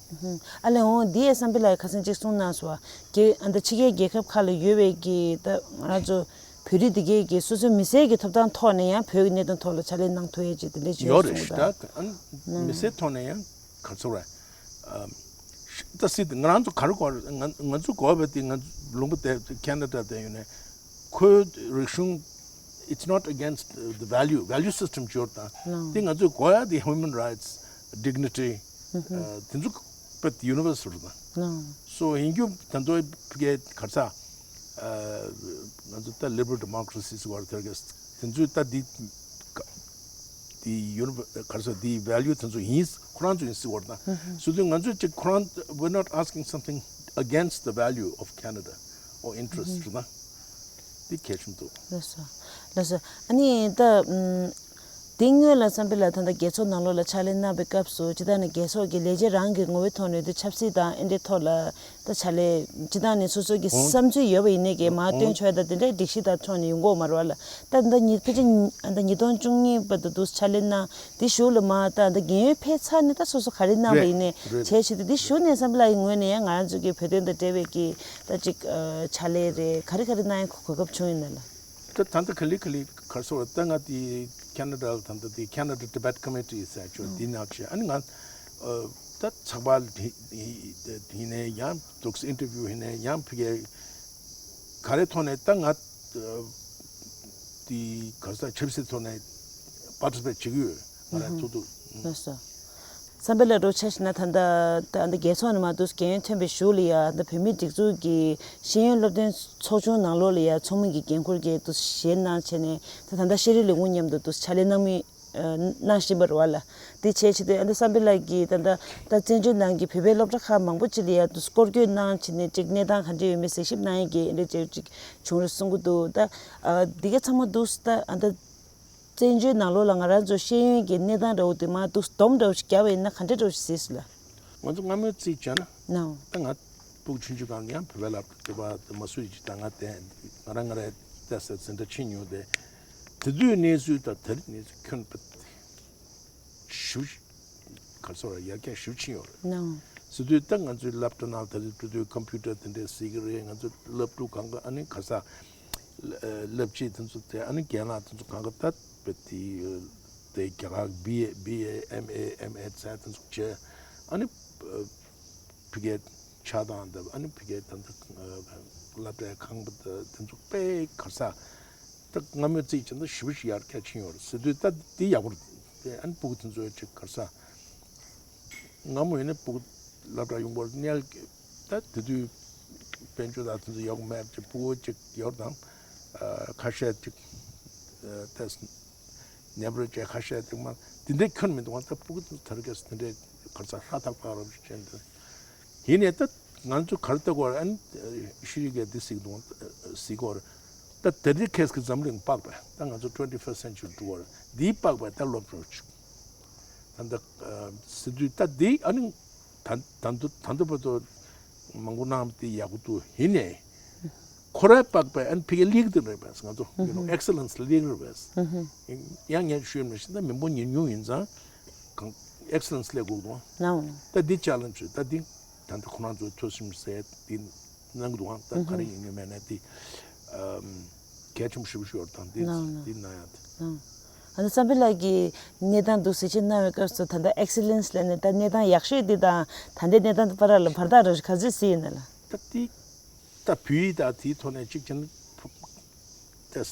ཨ་ལས་འོང་འདི་ཡས་བསམ་པའི་ལ་ཁ་སང་ཅིག་གསུངས་གནང་སོང་། རྒྱལ་ཨ་ད་ཕྱི་རྒྱལ་རྒྱལ་ཁབ་ཁག་ལ་ཡོད་པའི་གི་ད་ང་རང་ཚོ་བོད་རིགས་འདི་གའི་གི་སོ་སོའི་མི་སེར་གྱི་ཐོབ་ཐང་ཐོག་ནས་ཡང་བོད་ཀྱི་གནད་དོན་ཐོག་ལ་ཕྱག་ལས་གནང་ཐུབ་ཡས་ཅིག་དེ་འདྲས་ཡོད་ཡོད་རེད་གསུངས་ཞེ་དྲག་ཨ་མི་སེར་ཐོག་ནས་ཡང་ག་ཚོད་རེད། ད་སྲིད་ང་རང་ཚོ་ག་རེ་གོ་ང་ང་ཚོ་གོ་བ་དེ་ང་ཚོ་ལུང་པ་དེ་ཁེ་ན་ཌ་དེ་ཡོད་ནས་ཁོའི་རིག་གཞུང་it's not against the value, value system ཅོར་དང་དེ་ང་ཚོས་གོ་ཡ་དེ་human rights, dignity དེ་ཚོ་པད་universal དང་སོ་ཡིན་རྒྱུ་ད་དོ་གེ་ག་ས་ང་ཚོ་ད་liberal democracy ཟེར་བ་དེ་ག་དེ་ཚོས་ད་དེ་དེ་ཡུ་རོབ་ག་རེ་ཟེར་དེའི་value དེ་ཚོ་ཡིན། ཁོ་རང་ཚོ་ཡིན་ཟེར་བ་དང་། ཟེར་དུས་ང་ཚོས་ཅིག་ཁོ་རང་we're not asking something against the value of Canada or interest ཟེར་ན་འདི་གལ་ཆེན་འདུག་ལགས་སོ། ལགས་སོ། ཨ་ནི་ད་ཨམ་དེ་སྔོན་ལ་བསམ་འཕེལ་ལགས་ད་ལྟ་རྒྱལ་ཚོགས་ནང་ལོགས་ལ་ཕྱག་ལས་གནང་བའི་སྐབས་སུ་ཇི་ལྟར་ནི་རྒྱལ་ཚོགས་ཀྱི་ལས་བྱེད་རང་གི་ངོ་བོའི་ཐོག་ནས་དུ་ཆབ་སྲིད་དང་ཨེ་འདྲའི་ཐོག་ལ། ད་ཕྱག་ལས་ཅི་ལྟར་ནས་སོ་སོ་གི་བསམ་ཚུལ་ཡོད་པ་ཡིན་ནའི་གི་མར་སྟོན་ཆོག་ད་དེ་འདྲའི་སྒྲིག་གཞི་དང་ཕྱོགས་ནས་ཡོང་གི་ཡོད་མ་རེད་བ་ལ། ད་ད་ཉི་ཕལ་ཆེར་ད་ཉིས་སྟོང་བཅུ་གཉིས་བར་དུ་འདུག་ཕྱག་ལས་གནང་དེ་གཞུག་ལ་མར་ད་ད་རྒན་ཡོལ་ཕེབས་ཚར་ནས་ད་སོ་སོ་ག་རེ་གནང་བ་ཡིན་ནའི་བྱས་བྱས་ཏེ་དེ་གཞུག་ནས་བསམ་འཕེལ་ལགས་ཀྱི་ངོས་ནས་ཡང་ང་རང་ཚོ་གི་བོད་དོན་དང་འབྲེལ་བའི་གི་ད་ཅིག་ཕྱག་ལས་རེད་ག་རེ་ག་རེ་གནང་ཡ་གོ་སྐབས་བྱུང་ཡོད་ན་ལ། ད་ད་ལྟ་ག་ལེ་ག་ལེ་ག་རེ་ཟེར་བ་ད་ང་དེ་ཁེ་ན་ཌ་ལ་ད་ལྟ་དེ་Canada Tibet Committee ཟེར་ཆོག་དེ་ནང་བྱས། ཨ་ནི་ང་ད་ཚགས་པར་དེ་ཡིན་ནའི་ཡང་འདུག་interview ཡིན་ནའི་ཡང་ཕ་གིའི་ག་རེ་ཐོག་ནས་ད་ང་དེ་ག་རེ་ཟེར་ཆབ་སྲིད་ཐོག་ནས་participate བྱེད་ཀྱི་ཡོད། ང་རང་ཐུག་ཐུག་ལགས་སོ། བསམ་འཕེལ་ལགས་འདྲ་བོ་ཆ་བཞག་ན་ད་ལྟ་ད་ལྟ་རྒྱལ་ཚོགས་ནས་མར་འདུག་རྒན་ཡོལ་ཐོན་པའི་གཞུག་ལ་ཡ་ད་བོད་མིའི་སྒྲིག་འཛུགས་ཀྱི་ཤེས་ཡོན་སློབ་སྟོན་ཚོགས་ཆུང་ནང་ལོགས་ལ་ཡ་ཚོགས་མི་གི་འགན་འཁུར་གྱི་འདུག་བཞེས་གནང་བྱས་ནས་ད་ད་ལྟ་ཤེས་རིག་ལས་ཁུངས་མཉམ་དུ་འདུག་ཕྱག་ལས་གནང་མི་གནང་བཞིན་པ་རེད་བ་ལ། དེ་བྱས་ཆེད་དུ་ཨ་ད་བསམ་འཕེལ་ལགས་ཀྱིས་ད་ལྟ་ད་བཙན་བྱོལ་ནང་གི་བོད་པའི་སློབ་གྲྭ་ཁག་མང་པོ་ཅིག་ལ་ཡ་འདུག་སྐོར་སྐྱོད་གནང་བྱས་ནས་ཅིག་གནས་སྟངས་ག་འདྲ་ཡོད་མེད་གཟིགས་ཞིབ་གནང་ཡས་ཀྱི་ཨ་འདྲ་ཅིག་བྱུང་རེད་གསུང་གི་འདུག་ད་འདི་ག་ཚང་མ་འདུག་ད་ཨ་ད། བཙན་བྱོལ་ནང་ལོགས་ལ་ང་རང་ཚོ་ཤེས་ཡོན་གྱི་གནས་སྟངས་འདྲ་བོ་དེ་མར་འདུག་སྡོམ་འདྲ་བོ་ཞིག་བརྒྱབ་པ་ཡིན་ན་ག་འདྲ་འདྲ་བོ་ཞིག་གཟིགས་སོང་ལ། ང་ཚོ་སྔ་མོའི་རྩིས་བྱས་ན། ནའོ། ད་ང་ཕྲུ་གུ་ཆུང་ཆུང་སྒང་ནས་ཡང་བོད་པའི་སློབ་གྲྭ་དེ་མ་སུ་ཡི་ཅིག་ད་ང་དེ་ང་རང་ང་རང་ཏོག་ཙམ་འཛིན་གྲྭ་ཕྱིན་མྱོང་སྟེ། དེ་དུས་གནས་ཚུལ་དང་དེ་རིང་གནས་ཚུལ་ཁྱོན་ཞེ་པོ་ཅིག་ག་རེ་ཟེར་ཡར་རྒྱས་ཞེ་པོ་ཕྱིན་ཡོད་རེད། ནའོ། ཟེར་དུས་ད་ང་ཚོའི་སློབ་གྲྭ་ནང་དེ་རིང་འགྲོ་དུས་ཀམ་པུ་ཊར་དེ་འདྲས་གཟིགས་ཀྱི་རེད། ང་ཚོ་སློབ་ཕྲུག་གང་ག་ཨ་ནི་ག་ས་སློབ་སྤྱི་དེ་ཚོ་དེ་ཨ་ནི་རྒན་ལགས་དེ་ཚོ་གང་ག་ད་དཔེ་དེ་དེ་རྒྱ་གར་བི་ཨེ་བི་ཨེ་ཨེམ་ཨེ་ཨེམ་ཨེ་ཚད་དེ་ཚོ་བྱས། ཨ་ནི་ཕ་གིའི་ཆགས་སྟངས་དང་ཨ་ནི་ཕ་གིའི་ད་ལྟ་སློབ་གྲྭའི་ཁང་པ་དེ་ཚོ་དཔེ་ག་ས་ད་སྔ་མོའི་རྩིས་བྱས་ན་ཞེ་པོ་ཞིག་ཡར་རྒྱས་ཕྱིན་ཡོད་རེད་ཟེར་དུས་ད་འདི་ཡག་པོ་རེད། ཨ་ནི་ཕྲུ་གུ་དེ་ཚོའི་ཅིག་ག་ས། སྔ་མོ་ཡིན་ན་ཕྲུ་གུ་སློབ་གྲྭ་ཡོང་བར་གནས་ད་དེ་དུས་དཔལ་འབྱོར་དང་དེ་ཚོ་ཡག་མེད་ཅིག་ཕྲུ་གུ་ཅིག་ཡོད་དང་། ཁ་ཤས་ཅིག་ཏེ་ནེ་བར་ཅིག་ཁ་ཤས་ཅིག་མ་དེ་འདྲའི་ཁྱོན་མི་འདུག་བ། ད་ཕྲུ་གུ་དེ་ཚོ་དར་གས་དེ་འདྲའི་གར་ས་ཧྲ་ཐག་པ་རབ་ཅན་དུ་ཡིན་ནས་ད་ ང་ཚོ་ག་རེ་ལྟ་དགོས་རེད། ཨ་ནི་ཤེས་རིག་གིས་འདི་གཟིགས་འདུག་གཟིགས་དགོས་རེད། ད་ད་ལྟའི་ཁེ་སི་གི་འཛམ་གླིང་དཔག་པ་ད་ང་ཚོ་twenty first century འགྲོ་གི་རེད། འདིའི་དཔག་པ་ད་སློབ་སྦྱོང་བྱེད། ད་ལྟ་ཟེར་དུས་ད་འདི་ཨ་ནི་ད་ད་འདུ་ད་འདུ་བར་དུ་མང་པོ་གནང་དེ་ཡག་པོ་འདུག་ཡིན་ནའི་ཁོ་རའི་དཔག་པ་ཨ་ནི་ཕ་གིར་སླེབས་ཀྱི་འདུག་རེད་པས། ང་ཚོ་you know excellence ལ་སླེབས་ཀྱི་རེད་པས། ཡང་ངས་ཞུས་མི་ཤེས། ད་མི་འབོར་ཉུང་ཉུང་ཡིན་ཙང་གང་excellence སླེབས་དགོས་འདུག་ད་འདི་challenge ད་འདི་ད་ལྟ་ཁོ་རང་ཚོ་ཐུགས་སེམས་ཟེར་འདི་གནང་གི་འདུག་ད་ག་རེ་ཡིན་ངེས་མེད་ན་འདི་གལ་ཆེན་པོ་ཞེ་པོ་ཞིག་ཡོད་དང་འདི་འདི་གནང་ཡ་དེ། ཨ་ནི་བསམ་འཕེལ་ལགས་ཀྱིས་གནས་སྟངས་འདུག་ཟེར་ཆེད་གནང་བའི་སྐབས་སུ་ད་ལྟ་excellence ལབ་ནས་ད་གནས་སྟངས་ཡག་ཤོས་འདི་དང་ད་ལྟའི་གནས་སྟངས་བར་ལ་བར་ཐག་རེ་ག་ཚོད་ཟིན་ཡོད་ན་ལ། ད་འདི་ད་བོད་ཡིག་དང་དེའི་ཐོག་ནས་གཅིག་བྱས་ན་ཏེས་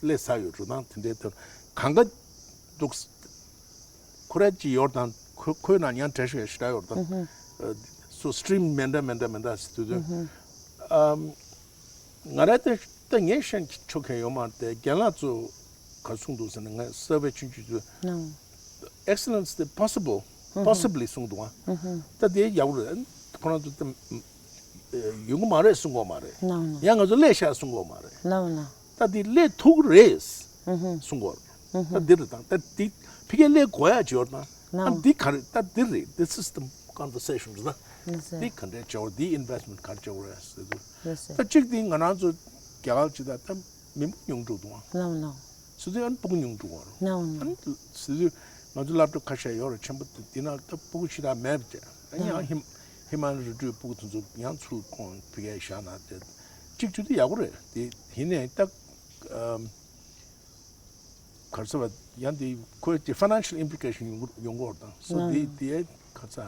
སླེབས་ཚར་ཡོད་འགྲོ་སྟངས་དེ་འདྲའི་དོན་གང་ག་འདུག་ཁོ་ར་ཅིག་ཡོད་དང་ཁོ་ཁོའི་ནང་ཡང་འདྲ་ཤོས་ཞེ་དྲག་ཡོད་དང་སོ་stream མེད་འདྲ་མེད་འདྲ་མེད་འདྲ་ཟེར་དུས་དུས་ང་ར་ཏེ་ད་ངས་ཤེས་ཆོག་མཁན་ཡོད་མ་རེད། དེ་རྒན་ལགས་ཚོ་ག་གསུངས་འདུག་ཟེར་ན་ངས་survey ཆུང་ཆུང་ཚོས་excellence དེ་possible possibly གསུངས་འདུག་ཨ། ད་དེ་ཡག་པོ་རེད། ཁོ་རང་ཚོ་ད་ཡོང་གི་མ་རེད་གསུང་གི་ཡོད་མ་རེད། ཡང་ང་ཚོ་སླེབས་ཤག་གསུང་གི་ཡོད་མ་རེད། ད་དེ་སླེབས་ཐུབ་ཀྱི་རེད་གསུང་གི་ཡོད་རེད། ད་འདི་རེད་དང་ད་དེ་ཕ་གིར་སླེབས་དགོས་ཡ་ཅིག་ཡོད་དང་ཨ་འདི་ག་རེད། ད་འདི་རེད། This is the conversation རེད། ད་འདི་ག་འདྲས་བྱ་བ་འདི་investment ག་རེ་བྱ་བ་རེད་ཟེར་དུས་ད་གཅིག་འདི་ང་རང་ཚོ་རྒྱ་གར་ཅིག་ད་ད་མི་འབོར་ཉུང་འགྲོ་འདུག་ཨ། སོ་སོའི་ཨ་ནི་སྤུ་གུ་ཉུང་འགྲོ་བ་རེད། ཨ་ནི་སོ་སོའི་ང་ཚོ་སློབ་གྲྭ་ཁ་ཤས་ཡོད་རེད། ཆེན་པོ་དེ་དེ་ན་ད་སྤུ་གུ་ཞེ་དྲག་མེད་པ་དེ་ཡང་ཧི་ཧི་མ་ལ་རི་ཁྲོད་སྤུ་གུ་དེ་ཚོ་ཡང་ཚུར་ཁོང་ཕ་གིར་བཞག་ན་དེ་གཅིག་བྱུང་དེ་ཡག་པོ་རེད། དེ་ཡིན་ནའི་ད་ཨམ་ག་རེ་ཟེར་བ་ཡང་དེ་ཁོའི་དེ་financial implication ཡོང་གི་ཡོང་གི་རེད་དང་སོ་དེ་དེ་ག་ཚ་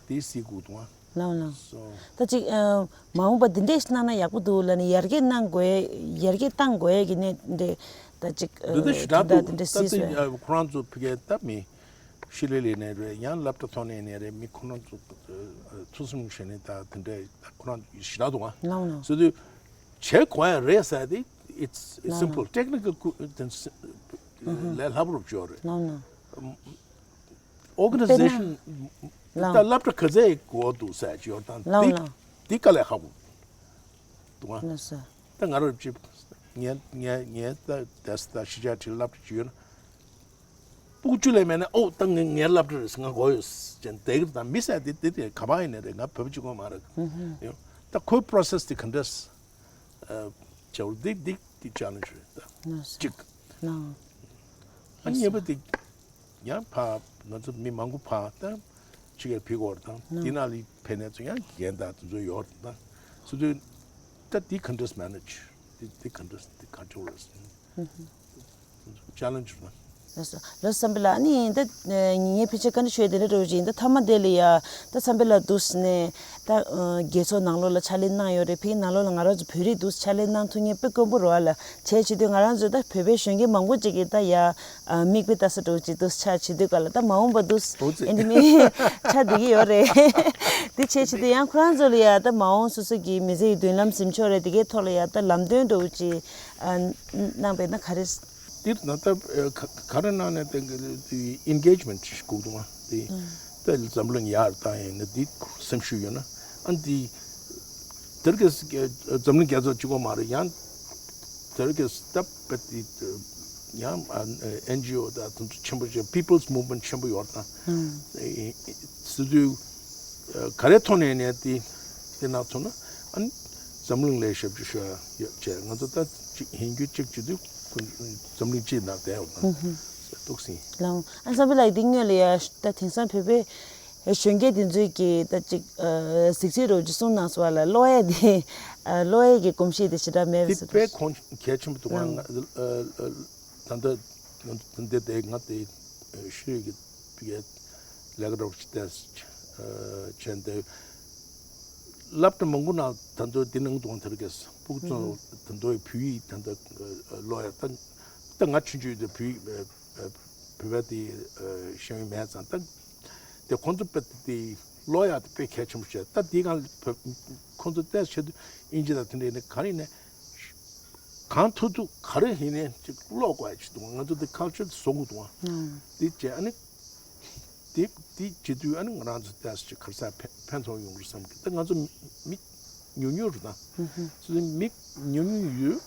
དེ་སྲིད་དགོས་འདུག་ཨ། ལའོ་ལའོ། སོ། ད་ཅིག་ཨ་མ་འོངས་པ་འདི་འདྲས་གནང་ན་ཡག་པོ་འདུག་ལབ་ནས་ཡར་རྒྱས་གནང་དགོས་ཡ་ཡར་རྒྱས་གཏང་དགོས་ཡ་གི་གནས་འདྲས་ད་ཅིག་ཨ་འདི་འདྲ་ཞེ་དྲག་འདུག་ད་འདི་འདྲས་སྲིད་སོ་ཡ། ཁོ་རང་ཚོ་ཕ་གིར་ད་མི་ཤེས་ལས་ལས་ནས་རེད། ཡང་སློབ་གྲྭ་ཐོག་ནས་ནས་རེད། མི་ཁོ་རང་ཚོ་ཨ་ཐུགས་བསམ་བཞེས་ནས་ད་འདི་འདྲས་ད་ཁོ་རང་ཞེ་དྲག་འདུག་ཨ། ལའོ་ལའོ། སོ་དུས་བྱེད་དགོས་ཡ་རེད་ཟེར་དེ་it's simple technical ལས་སླ་པོ་རུ་བྱོས་རེད། ལའོ་ལའོ། organization ད་སློབ་གྲྭ་ག་ཚད་དགོས་འདུག་ཟེར་གྱི་ཡོད་དང་ལའོ་འདི་ལའོ། འདི་དཀའ་ལས་ཁག་པོ་འདུག་ཨ། ལགས་སོ། ད་ང་རང་ཅིག་ངས་ངས་ངས་ད་དེས་ད་གཞིས་ཆགས་ཁྲིད་སློབ་གྲྭ་ཅིག་ཡོད་ན་སྤུ་གུ་བཅུ་ལས་མེད་ན་ཨོ་ད་ངས་ངའི་སློབ་གྲྭ་རེད་ང་དགོས་ཡོད་ཅེས་བསྡད་ཀྱི་རེད། ད་མི་ཟེར་དེ་དེ་དེ་ག་པར་ཡིན་ནའི་རེད། ང་བོད་པ་གཅིག་པོ་མ་རེད། ཡོད་ད་ཁོའི་process དེ་ག་འདྲས། བྱ་བ་འདི་འདི་འདི་challenge རེད་ད། གཅིག་ཨ་གཉིས་པ་འདི་ཡང་ཕ་ང་ཚོ་མི་མང་པོ་ཕ་ད་ཕྱི་རྒྱལ་ཕེབས་ཀྱི་ཡོད་རེད་དང་འདི་ནང་ལ་ཕེབས་ནས་ཚོ་ཡང་རྒན་དང་དེ་ཚོ་ཡོད་རེད་དང་སོ་སོའི་ད་འདི་ག་འདྲས་manage འདི་འདི་ག་འདྲས་འདི་ག་འདྲས་རེད། challenge རེད། ལགས་སོ། ལགས་སོ་བསམ་པ་ལ་ཨ་ནི་ད་ངས་ཕལ་ཆེར་བཀའ་འདྲི་ཞུ་ཡ་དེ་འདྲ་འདྲ་བོ་ཅིག་ཡིན། ད་མཐའ་མ་དེ་ལ་ཡ་ད་བསམ་པ་ལ་འདུག་ཟེར་ནས་ད་རྒྱལ་ཚོགས་ནང་ལོགས་ལ་ཕྱག་ལས་གནང་ཡོད་རེད། ཕ་གི་ནང་ལོགས་ལ་ང་རང་ཚོ་བོད་རིགས་འདུག་ཕྱག་ལས་གནང་ཐུབ་མཁན་དཔེ་དཀོན་པོ་རེད་བ་ལ། བྱས་བྱེད་དུས་ང་རང་ཚོ་ད་བོད་པའི་གཞོན་སྐྱེས་མང་པོ་ཅིག་གིས་ད་ཡ་མིག་དཔེ་ལྟ་ས་འདྲ་བོ་ཅིག་འདུག་ཆགས་བྱེད་དུས་ག་ལ་ད་མ་འོངས་པ་འདུག་འོ་ཙི། ཨེ་འདི་མི་ཆགས་བསྡད་ཀྱི་ཡོད་རེད། དེ་བྱས་བྱེད་དུས་ཡང་ཁོ་རང་ཚོ་ལ་ཡ་ད་མ་འོངས་སོ་སོ་གི་མི་ཚེ་ཡི་མདུན་ལམ་འཛིན་ཕྱོགས་རེད། དེ་གའི་ཐོག་ལ་ཡ་ད་ལམ་སྟོན་འདྲ་བོ་ཅིག་གནང་བས་ན་ག་རེ། འདིར་ན་ད་ག་རེ་གནང་ནས་ད་engagement ཞིག་དགོས་འདུག་ཨ། དེ་ད་འཛམ་གླིང་ཡར་བཏང་ཡིན་ན་འདི་སེམས་ཤུགས་ཡོད་ན་ཨ་འདི་དེར་གི་འཛམ་གླིང་རྒྱལ་ཚོགས་གཅིག་པོ་མ་རེད། ཡང་དེར་གི་ད་པ་དེ་ཡང་NGO ད་དེ་ཚོ་ཆེན་པོ་ཆེ་People's Movement ཆེན་པོ་ཡོད་དང་སྲིད་དུས་ག་རེ་ཐོག་ནས་ནས་དེ་དེ་ན་ཐོན་ན་ཨ་འཛམ་གླིང་ལ་ཞབས་ཞུ་ཞུ་ཡ་ཡོད་ཅེས་ང་ཚོ་ད་ཅིག་ཧིན་རྒྱུ་གཅིག་བྱེད་དུས་འཛམ་གླིང་སྤྱིའི་ནང་བསྡད་ཡོད་དང་འདུག་སྲིད། ལའོ། ཨ་བསམ་པ་ལགས་འདི་སྔོན་ལ་ཡ་ད་དེང་སང་བོད་པའི་གཞོན་སྐྱེས་དེ་ཚོས་ཀྱི་ད་ཅིག་གཟིགས་ཚད་རོགས་ཅིག་གསུང་གནང་སོང་བ་ལ་ཀློག་ཡས་དེ་ཀློག་ཡས་ཀྱི་གོམས་གཤིས་དེ་ཞེ་དྲག་མེད་པས་ཟེར། དེ་དཔེ་གོང་གལ་ཆེན་པོ་འདུག་ང་ད་ལྟ་འདི་དེ་ང་དེ་ཤེས་ཀྱི་ལས་ཀ་རོགས་ཅིག་བལྟས་བྱས་འདི་སློབ་གྲྭ་མང་པོ་ནང་ད་ལྟ་འདི་ནང་དུ་དེར་གས་སྤུ་གུ་ཚོ་ད་ལྟ་བོད་ཡིག་ད་ལྟ་ཀློག་ཡ་ད་ད་ང་ཆུང་ཆུང་དེ་བོད་ཡིག་བོད་པ་དེ་ཤེས་ཡོན་མེད་ཙང་ད་དེ་ཁོང་ཚོ་དཔེ་དེ་ཀློག་ཡག་དེ་དཔེ་གལ་ཆེན་པོ་བྱས། ད་དེའི་སྒང་ལ་ཁོང་ཚོ་ཏོག་ཙམ་ཆེ་དུས་དབྱིན་ཇི་དང་དེ་འདྲ་ཡིན་ན་ག་རེ་ཡིན་ནའི་གང་ཐུབ་ཐུབ་ག་རེ་ཡིན་ནའི་ཅིག་ཀློག་དགོས་ཡ་ཅིག་འདུག་ང་ཚོ་དེ་ཁལ་ཆར་དེ་བཟོ་དགོས་འདུག་ཨ། དེ་བྱས་ཨ་ནི་ དེ་དེ་བྱེད་དུས་ཨ་ནི་ང་རང་ཚོ་ཏོག་ཙམ་ཅིག་ག་རེ་ཟེར་ཕན་ཕན་ཐོགས་ཡོང་གི་རེད་བསམ་གི། ད་ང་ཚོ་མི་ཉུང་ཉུང་རེད་ད། སོ་སོའི་མི་ཉུང་ཉུང་ཡོད།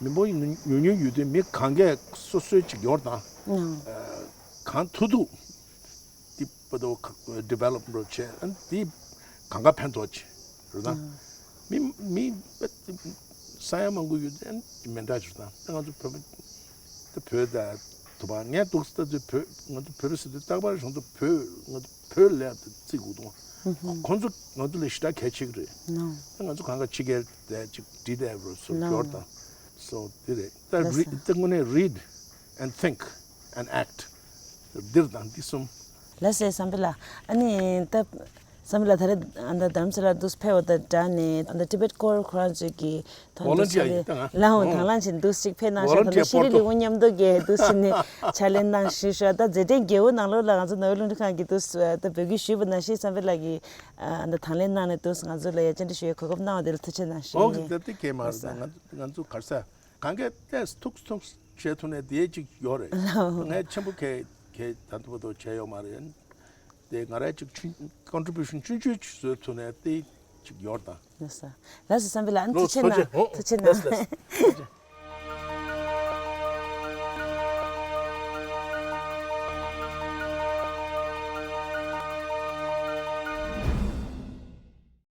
མི་འབོར་ཉུང་ཉུང་ཡོད་དུས་མི་གང་གས་སོ་སོའི་ཅིག་ཡོད་རེད་ད། གང་ཐུབ་ཐུབ་དེ་བར་དུ་ཌི་ཝེ་ལོབ་འགྲོ་བྱས། ཨ་ནི་དེ་གང་ག་ཕན་ཐོགས་ཆེ་རེད་ད། མི་མི་ས་ཡ་མང་པོ་ཡོད་དེ་མི་འདྲ་ཞིག་དང་། ད་ང་ཚོ་བོད་པ་ད་བོད་ད་དུ་བ་ངས་འདུག་ལྟ་དུས་བོད་ང་ཚོ་བོད་པ་ཟེར་དུས་རྟག་པར་གཞུང་དུ་བོད་ང་ཚོ་བོད་ལས་བརྩི་དགོས་དང་། ཁོ་ཚོ་ང་ཚོ་ལས་ཞེ་དྲག་གལ་ཆེ་གི་རེད། ད་ང་ཚོ་གང་ག་ཕྱི་རྒྱལ་དེ་ཅིག་བྲིས་བསྡད་རོ་སོ་སྐྱོར་དང་། སོ་དེ་རེད། ད་རི་ད་དངོས་གནས་read and think and act འདིར་དང་འདི་གསུམ། ལགས་སོ་བསམ་འཕེལ་ལགས། ཨ་ནི་ད་བསམ་འཕེལ་ལགས་ད་རེས་ཨ་ད་རྡ་རམ་ས་ལ་འདུག་ཕེབས་པ་དང་སྦྲགས་ནས་ཨ་ད་Tibet Core ཁོ་རང་ཚོའི་གི་ཐོག་འདུག་Volunteer ཕྱག་ལས་ཡིན་ད་ང་ལའང་ཨོ། དང་བླངས་བྱས་འདུག་ཅིག་ཕེབས་གནང་ཤག་ད་Volunteer ལྟ་ཤེས་རིག་པོར་ལས་ཁུངས་མཉམ་དུ་གི་འདུག་ཕྱིན་ནས་ཕྱག་ལས་གནང་ཤག་ད་མཛད་འཕྲིན་རྒྱས་པོ་ནང་ལོགས་ལ་ང་ཚོ་ནོར་ཝེ་རླུང་འཕྲིན་ཁང་གི་འདུག་ད་འབོད་སྐུལ་ཞུས་པ་ནང་བཞིན་བསམ་འཕེལ་ལགས་ཀྱིས་ཨ་ད་དང་ལེན་གནང་ནས་འདུག་ང་ཚོ་ལ་ཡ་བཅར་འདྲི་ཞུ་བའི་གོ་སྐབས་གནང་བ་དེ་ལ་ཐུགས་རྗེ་གནང་ཞུ་ཨོ་ཡིན། ད་དེ་གས་མ་རེད་ད། ང་ང་ཚོ་ག་རེ་ཟེར། གང་གས་ཏེས་ཐུགས་ཐུགས་བྱེད་ཐུབ་ནས་དེ་ཅིག་ཡོད་རེད། ངས་ཆེན་པོ་གས་གས་ད་ལྟ་བར་དུ་བྱས་ཡོད་མ་རེད། དེ་ང་རའི་ཅིག་ཆུང་contribution ཆུང་ཆུང་ཅིག་བཟོ་ཐུབ་ནས་དེ་ཅིག་ཡོད་རེད་ད། ལགས་སོ། ལགས་སོ་བསམ་འཕེལ་ལགས། ཨ་ནི་ལོ་ཐུགས་རྗེ་གནང་། ཐུགས་རྗེ་གནང་། ལགས་སོ།